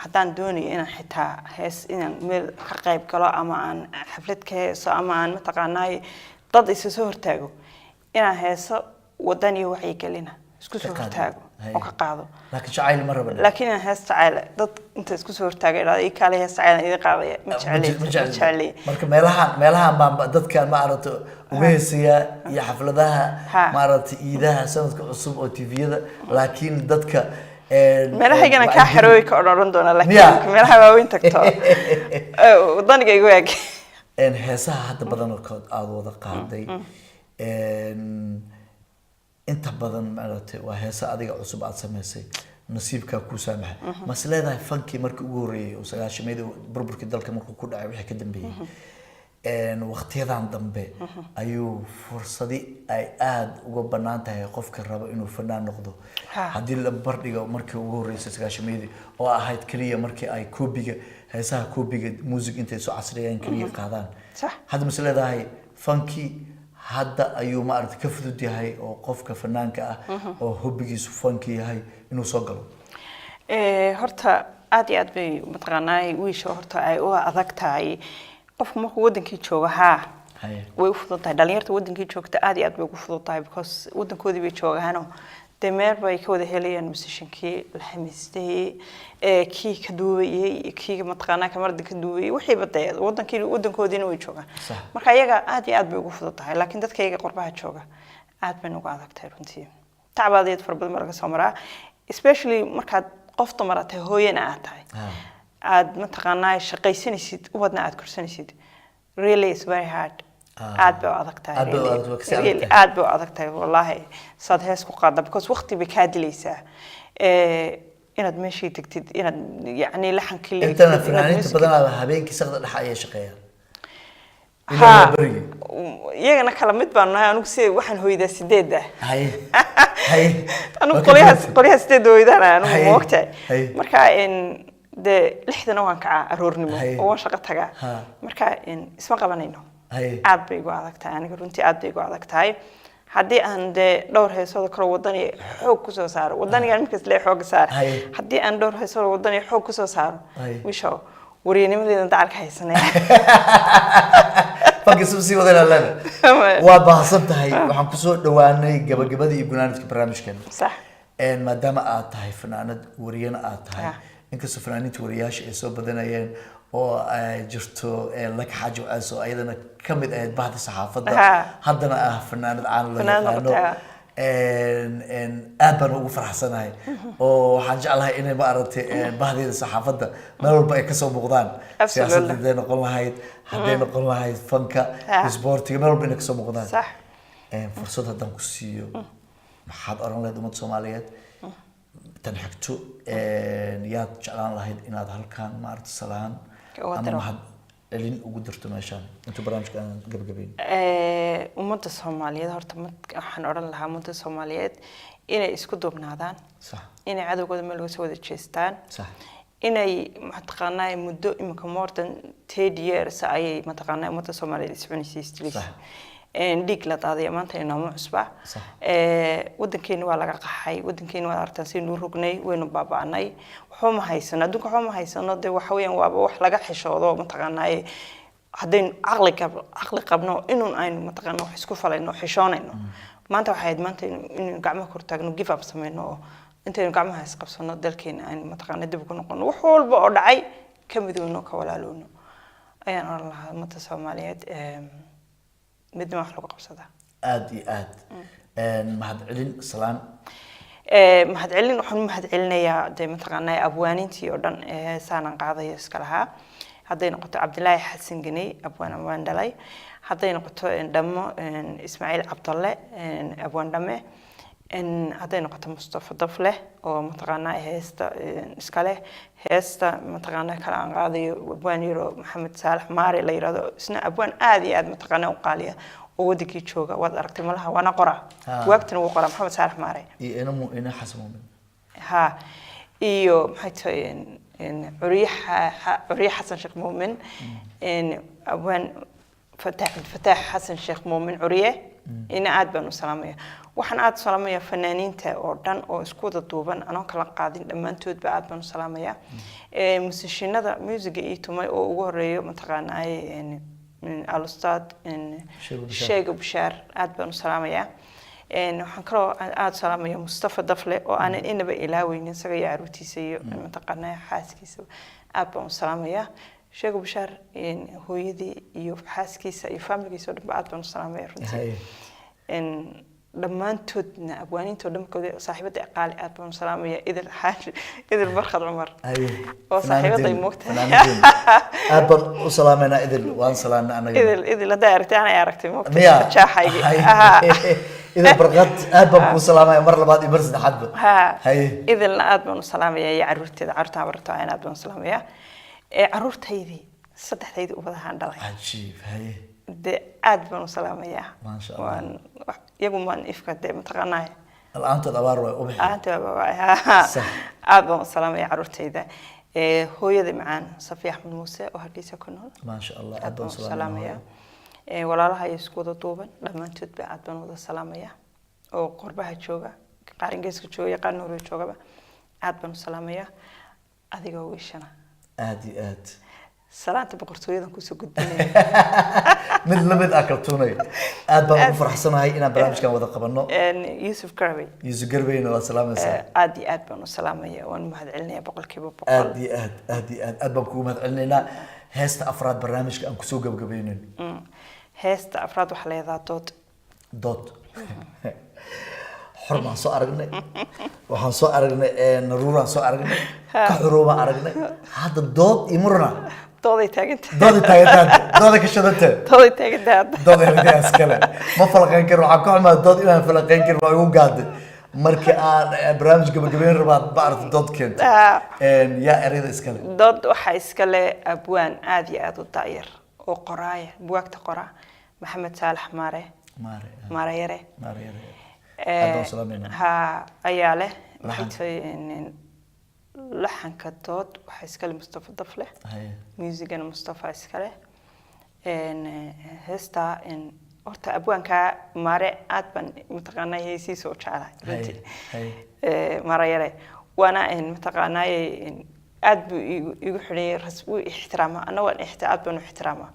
haddaan doonayo inaan xitaa hees inaan meel ka qayb galo ama aan xaflad ka heeso ama aan mataqaanaa dad isa soo hortaago, inaan heeso wadan iyo wacyigelina isku soo Ka qaado. hortaago oo ka qaado. Laakiin jacayl ma raba. Laakiin inaan hees jacayl dad inta isku soo hortaaga idhahdo, "Ii kaale, hees jacayl idin qaadaya," ma jeceli, ma ma jecli. jeceli. Marka meelahan baan dadkan maaragtay uga heesayaa iyo xafladaha maaragtay iidaha sanadka cusub oo TV-yada, laakiin dadka Meelahaygana kaa xerooy ka odhan doona, laakiin Miya? meelaha waaweyn tagto wadaniga igu eg. Heesaha hadda badankood aada wada qaaday, inta badan maaragtay waa heesa adiga cusub aada samaysay, nasiibkaa kuu saamaxay. Mas leedahay fankii markii ugu horreeyay oo 90-meedii burburkii dalka markuu ku dhacay wixii ka dambeeyey, waqtiyadan dambe ayuu fursadi ay aada uga banaan tahay qofka raba inuu fanaan noqdo, haddii la bardhigo markii ugu horreysay 90-meedii oo ahayd keliya markii ay koobiga heesaha koobiga music intay soo casriyeen keliya qaadaan? Hadda mase leedahay fankii hadda ayuu maaragtay ka fudud yahay oo qofka fanaanka ah oo hobbigiisu fanki yahay inuu soo galo? Horta aad iyo aad bay mataqaanaa wiisha horta ay u adag tahay qofku markuu wadankii joogo, haa. Way u fudud tahay dhalinyarta wadankii joogta, aad iyo aad bay ugu fudud tahay, because wadankoodii bay joogaano dee meel bay ka wada helayaan musiciankii, laxamiistihii, kii ka duubayay iyo kii mataqaanaa kamarada ka duubayay, wixiiba dee wadankii wadankoodiina way joogaan. Marka iyaga aad iyo aad bay ugu fudud tahay, laakiin dadka iyaga qurbaha jooga aad bay ugu adag tahay runtii. Tacbaadeed fara badan baa laga soo maraa, especially markaad qof dumar tahay, hooyana aad tahay, aad mataqaanaa shaqaysanaysid, ubadna aad korsanaysid. Really is very hard. Aad bay u adag tahay. Aad bay u really. adag, waa kasii adag Really, tahay. Aad bay u adag tahay wallaahi saad hees ku qaadda, because waqti bay kaa dilaysaa. Inaad meeshii tagtid, inaad yacni laxankii la Intana egtid, inaad fanaaniinta music- badanaaba habeenkii saqda dhexe ayay shaqeeyaan Ha. ilaa berigii. Iyagana kala mid baanu nahay. Anigu si waxaan hoydaa 8-da. Haye haye Anigu Waa ka qolyahaas duwantay. qolyaha 8-da hoydaan anigu, ma ogtahay? Marka dee 6-dana waan kacaa aroornimo oo waan shaqo tagaa. Marka isma qabanayno. Aad bay igu adag tahay aniga runtii, aad bay igu adag tahay. Haddii aan dee dhowr heesooda kale wadani xoog kusoo saaro, wadanigaan markaas lee xooga saara, haddii aan dhowr heesooda wadani xoog kusoo saaro, wisho waryanimadeeda dacalka haysanaya. Fanka sii wadana leeda. Waa baahsan tahay. Waxaan kusoo dhawaanay gabagabadii iyo gunaanadka barnaamijkeena. Maadaama aad tahay fanaanad, wariyana aad tahay, Inkastoo fanaaniinta wariyaasha ay soo badanayeen oo ay jirto Laka Xaaji Wacaas oo ayadana ka mid ahayd bahda saxaafadda, haddana ah fanaanad caan loo Fanaanad yaqaano. noqotay. Aad baan ugu faraxsanahay oo waxaan jeclahay inay, maaragtay, bahdeeda saxaafadda meel walba ay kasoo muuqdaan. Siyaasadda hadday noqon lahayd fanka, isboortiga, meel walba inay kasoo muuqdaan. Fursad haddaan ku siiyo, maxaad oran lahayd ummadda Soomaaliyeed? Tan xigto, yaad jeclaan lahayd inaad halkan, maaragta, salaan Uga ama diro. mahad celin ugu dirto meeshaan intuu barnaamijka aan gabagabayn? Ummadda Soomaaliyeed horta waxaan odhan lahaa ummadda Soomaaliyeed inay isku duubnaadaan, inay cadowgooda meel uga soo wada jeestaan, inay mataqaanaa muddo imika more than 30 years ayay mataqaanaa ummadda Soomaaliyeed iscunaysay, isdilaysa. Dhiig la daadaya maanta inooma cusba. Wadankeeni waa laga qaxay, wadankeeni waad aragtaan saynu rognay, waynu baaba'nay, waxba ma haysano, adduunka waxba ma haysano. Dee waxa weeyaan waaba wax laga xishoodo mataqaanaa haddaynu caqli qabno inuun aynu mataqaanaa wax isku falayno, xishoonayno. Maanta waxay ahayd maanta inaynu gacmaha kor taagno, give up sameyno oo intaynu gacmaha isqabsano dalkeena aynu mataqaanaa dib ugu noqono, wax walba oo dhacay ka midowno, ka walaalowno ayaan oran lahaa ummadda Soomaaliyeed. Midnima wax lagu qabsadaa. Aada iyo aad. Mahad celin, salaan. Mahadcelin, waxaan u mahadcelinayaa dee mataqaanaa abwaaniintii oo dhan ee saanan qaadayo iska lahaa, hadday noqoto Cabdilaahi Xasan Ganey, abwaan abwaan dhalay, hadday noqoto Dhammo Ismaaciil Cabdalle, abwaan dhamme, hadday noqoto Mustafa Dafleh oo mataqaanaa heesta iska leh, heesta mataqaanaa kale aan qaadayo, abwaan yaro Maxamed Saalax Maare la yirahdo, isna abwaan aad iyo aad mataqaanaa u qaaliya oo wadankii jooga, waad aragtay malaha, waana qoraa. Buwaagtana wuu qoraa Maxamed Saalax Maare. Iyo ina Xasan Muumin. Ha, iyo maxay tahay Curiye Curiye Xasan Sheekh Muumin, abwaan Fataax, Fataax Xasan Sheekh Muumin Curiye, ina aad baan u salaamaya. Waxaan aad u salaamaya fanaaniinta oo dhan oo isku wada duuban, anoo kala qaadin, dhammaantoodba aad baan u salaamaya. Musishinada muusiga ii tumay oo ugu horeeyo mataqaanaaye alustaad Sheego Bishaar. Sheego Bishaar, aad baan u salaamayaa. Waxaan kaloo aad u salaamaya Mustafa Dafle oo aanan inaba ilaaweynin, isaga iyo caruurtiisa iyo mataqaanaa xaaskiisa aad baan u salaamayaa. Sheego Bishaar, hooyadii iyo xaaskiisa iyo familigiisa oo dhan ba aad baan u salaamaya runtii. Dhammaantoodna abwaaniintoo dhan saaxiibada qaali aad baan u salaamaya, Idil Xaaji, Idil Barkhad Cumar oo saaxiibaday moogtahay. Fanaaniinteena. Aad baan u salaameynaa Idil, waan salaamnay anaga. Idil, Idil hadday aragtay, anay aragtay moogtahay. Miya? Jaaxaygii. Idil Barqad, aad baan kuu salaamaya mar labaad iyo mar saddexaadba. Haye. Idilna aad baan u salaamaya iyo caruurteeda, caruurta barto aad baan u salaamaya. Ee caruurtaydii, saddexdaydii ubadahaan dhalay. Cajiib, haye. Dee aad baan u salaamayaa. Maasha Allah. Waan iyagu maan ifka dee mataqaanaa. La-aantood abaar waay ubixi. Aanta. Aad baan u salaamaya caruurtayda. Ee hooyada macaan Safiya Axmed Muuse oo Hargeysa ku nool. Maasha Allah, aad aad baan baan u u salaamaya. Salaamaya. Ee walaalaha iyo isku wada duuban dhammaantoodba aad baan wada salaamaya oo qurbaha jooga, qaar Ingiriiska jooga iyo qaar Norway joogaba, aad baan u salaamaya. Adigoo wiishana. Aad iyo aad. Salaanta boqortooyadan kusoo gudbinaya. Mid lamid ah kaltuunay, aad baan ugu faraxsanahay inaan barnaamijkan wada qabano. Yuusuf Garabey. Yuusuf Garbeyna waa salaamaysaa. Aad iyo aad baan u salaamaya, waan mahadcelinaya 100%. Aad iyo aad, aad iyo aad, aad baan kugu mahadcelinaynaa. Heesta afraad barnaamijka aan kusoo gabagabaynin. Heesta afraad waxaa leedaha Dood. Dood xor baan soo aragnay, waxaan soo aragnay naruuraan soo aragnay, ka xuruubaan aragnay, hadda dood iyo murana. Dooday taagantahay. Dooday taagantahay, dooday ka shadantay. Dooday taagantahay hadda. Dood eradaas kale ma falaqayn karin, waxaan ka xumaa dood inaan falaqayn karin, waa igu gaaday marka aan barnaamij gabagabeyn rabaa ba aragta dood keento. Yaa erayada iskale? Dood waxaa iskale abwaan aad iyo aad u daayar oo qoraaya, buwaagta qoraa, Maxamed Saalax Maare. Maare. Maare Yare. Maare Yare, aad baan u salaameynaa. Ha, ayaa leh maxay Laxan. tahay laxanka dood waxaa iskale Mustafa Dafle. Muusigana Mustafa iskale. Heestaa horta abwaanka Maare aad baan mataqaanaa heesihiisa u jeclahay runtii. Maare Yare waana mataqaanaa aad buu igu xidhanyay, wuu ixtiraamaa, anna waan aad baan u ixtiraamaa.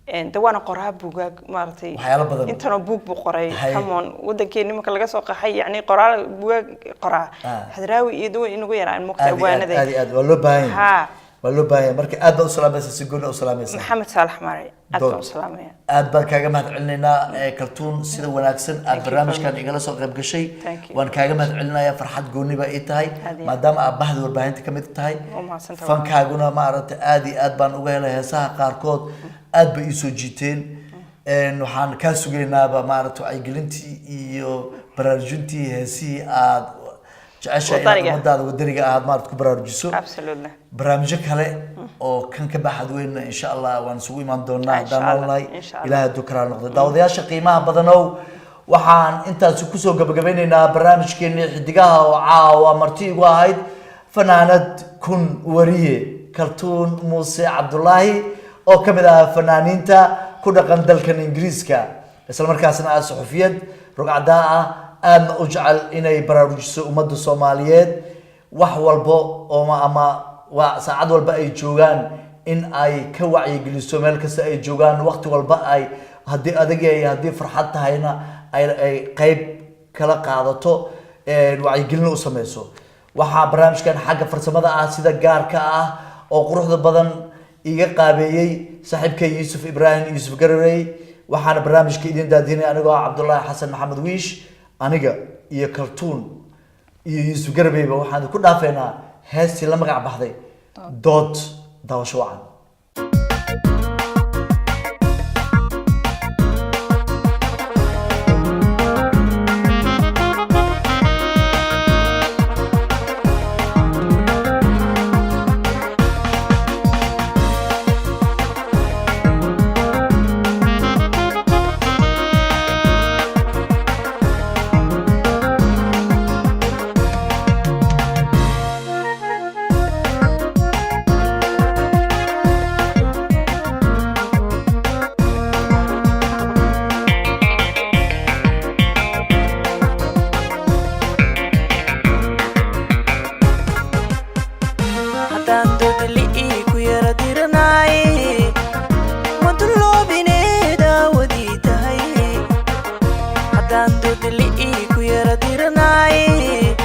De waana qoraa buugaag maaragtay. Waxyaalo badan. Intanoo buug buu qoray. Haye. Come on, wadankeeni nimanka laga soo qaxay, yacni qoraal buugaag qoraa. Hadraawi iyo dawa inagu yaraan mugta Aad iyo aad. abwaanada. Aad iyo aad waa loo baahan yahay. Waa loo baahan yahay. Marka aad baa u salaamaysa, si gooni u salaamaysa. Maxamed Saalax Maare aad baan Dood. u salaamaya. Aad baan kaaga mahad celinaynaa Kaltuun, sida wanaagsan aad Thank you barnaamijkan very much. igala soo qayb gashay. Thank you. Waan kaaga mahad celinayaa, farxad gooni baa ii tahay Aad iyo aad. maadaama aad bahda warbaahinta ka mid tahay. Waa mahadsantahay. Fankaaguna maaragtay aad iyo aad baan uga helay, heesaha qaarkood aad bay ii soo jiiteen. Waxaan kaa sugaynaaba maaragtay wacyigelintii iyo baraarujintii heesihii aad jeceshahay inaad Wadaniga. ummadaada wadaniga aad maaragtay ku baraarujiso. Absolutely. Barnaamijyo kale oo kan ka baxad weynna insha Allah waan isugu imaan doonaa Insha haddaan Allah, noolnahay. insha Allah. Ilahay hadduu karaa noqdo. Daawadayaasha qiimaha badanow, waxaan intaasi kusoo gabagabeyneynaa barnaamijkeenii Xidigaha oo caawa marti igu ahayd fanaanad kun wariye Kaltuun Muuse Cabdulaahi oo ka mid ah fanaaniinta ku dhaqan dalkan Ingiriiska, isla markaasna ah suxufiyad rugcadaa ah, aadna u jecel inay baraarujiso ummadda Soomaaliyeed wax walbo oo ama waa saacad walba ay joogaan in ay ka wacyigeliso, meel kasta ay joogaan, waqti walba ay haddii adag yahay, haddii farxad tahayna ay qayb kala qaadato, wacyigelin u sameyso. Waxaa barnaamijkan xagga farsamada ah sida gaarka ah oo quruxda badan iga qaabeeyey saaxiibkay Yuusuf Ibraahim Yuusuf Gararey, waxaana barnaamijka idin daadinay anigoo ah Cabdullaahi Xasan Maxamed Wiish. Aniga iyo Kaltuun iyo Yuusuf Garabeyba waxaan ku dhaafeynaa heestii la magac baxday Dood. Daawasho wacan. Haddaan dodli ii ku yara diranaaye, maduloobine daawadii tahay. Haddaan dodli ii ku yara diranaaye,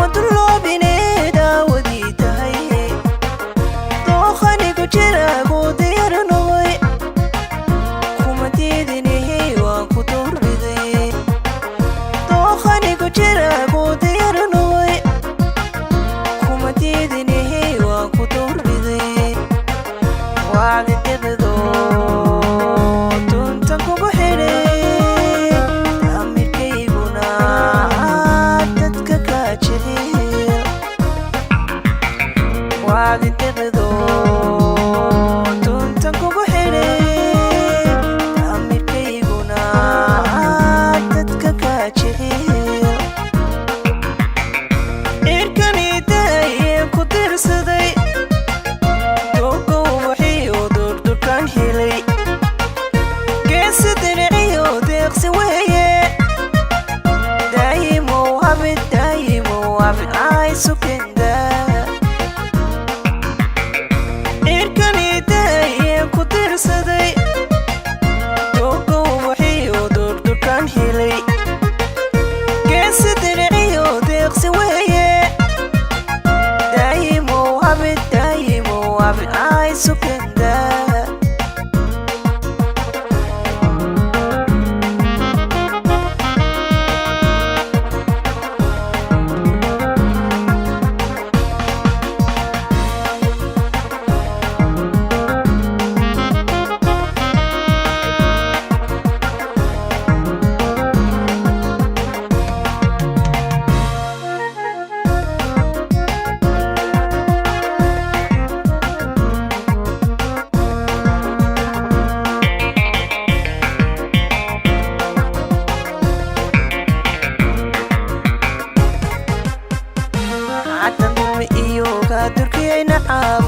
maduloobine daawadii tahay. Dookhanigu jiraagu diyarnoy, kuma diidinihi waan ku doorbiday. Dookhanigu jiraagu diyarnoy, kuma diidinihi waan ku doorbiday. Wacdi diqdo tuntan kugu xidhay, amirkayguna dadka kaa jecel. Wacdi diqdo tuntan kugu xidhay, amirkayguna dadka kaa jecel. Cirkani daayeen ku dirsaday, dogow waxiyo durdurkan helay, geesi diriciyo deeqsi weeye. Daayimow habid, daayimow habid ay sukenda. Cirkani daayeen ku dirsaday, dogow waxiyo durdurkan helay, geesi diriciyo deeqsi weeye. Daayimow habid, daayimow habid ay sukenda. Caddan dulmi iyo kaa durkiyay nacaab,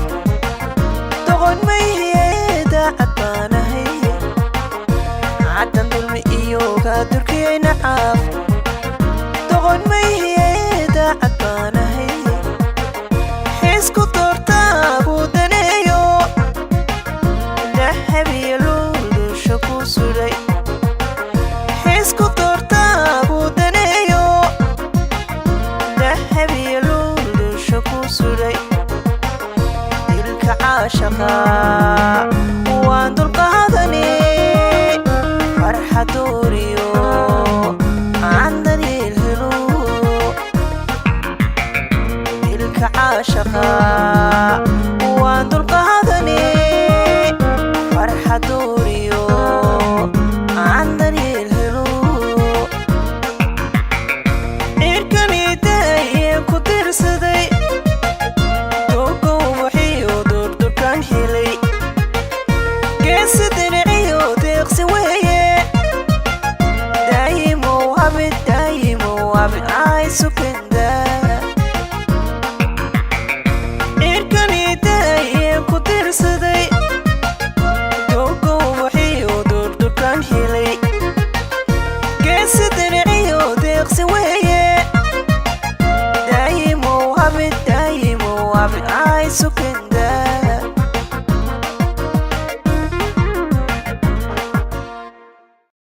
doqon mayhiye daacad baanahay. Caddan dulmi iyo kaa durkiyay nacaab, doqon mayhiye daacad baanahay. Xisku doortaa kuu daneeyo, dahabiyo. Caashaqa waan dulqaadani, farxadooriyo aan daryeel helo. Dilka caashaqa waan dulqaadani, farxadooriyo aan daryeel helo. Cirkani daayeen ku dirsaday, dogow waxiyo durdurkan helay, geesi diriciyo deeqsi weeye. Daayimow habid, daayimow habid.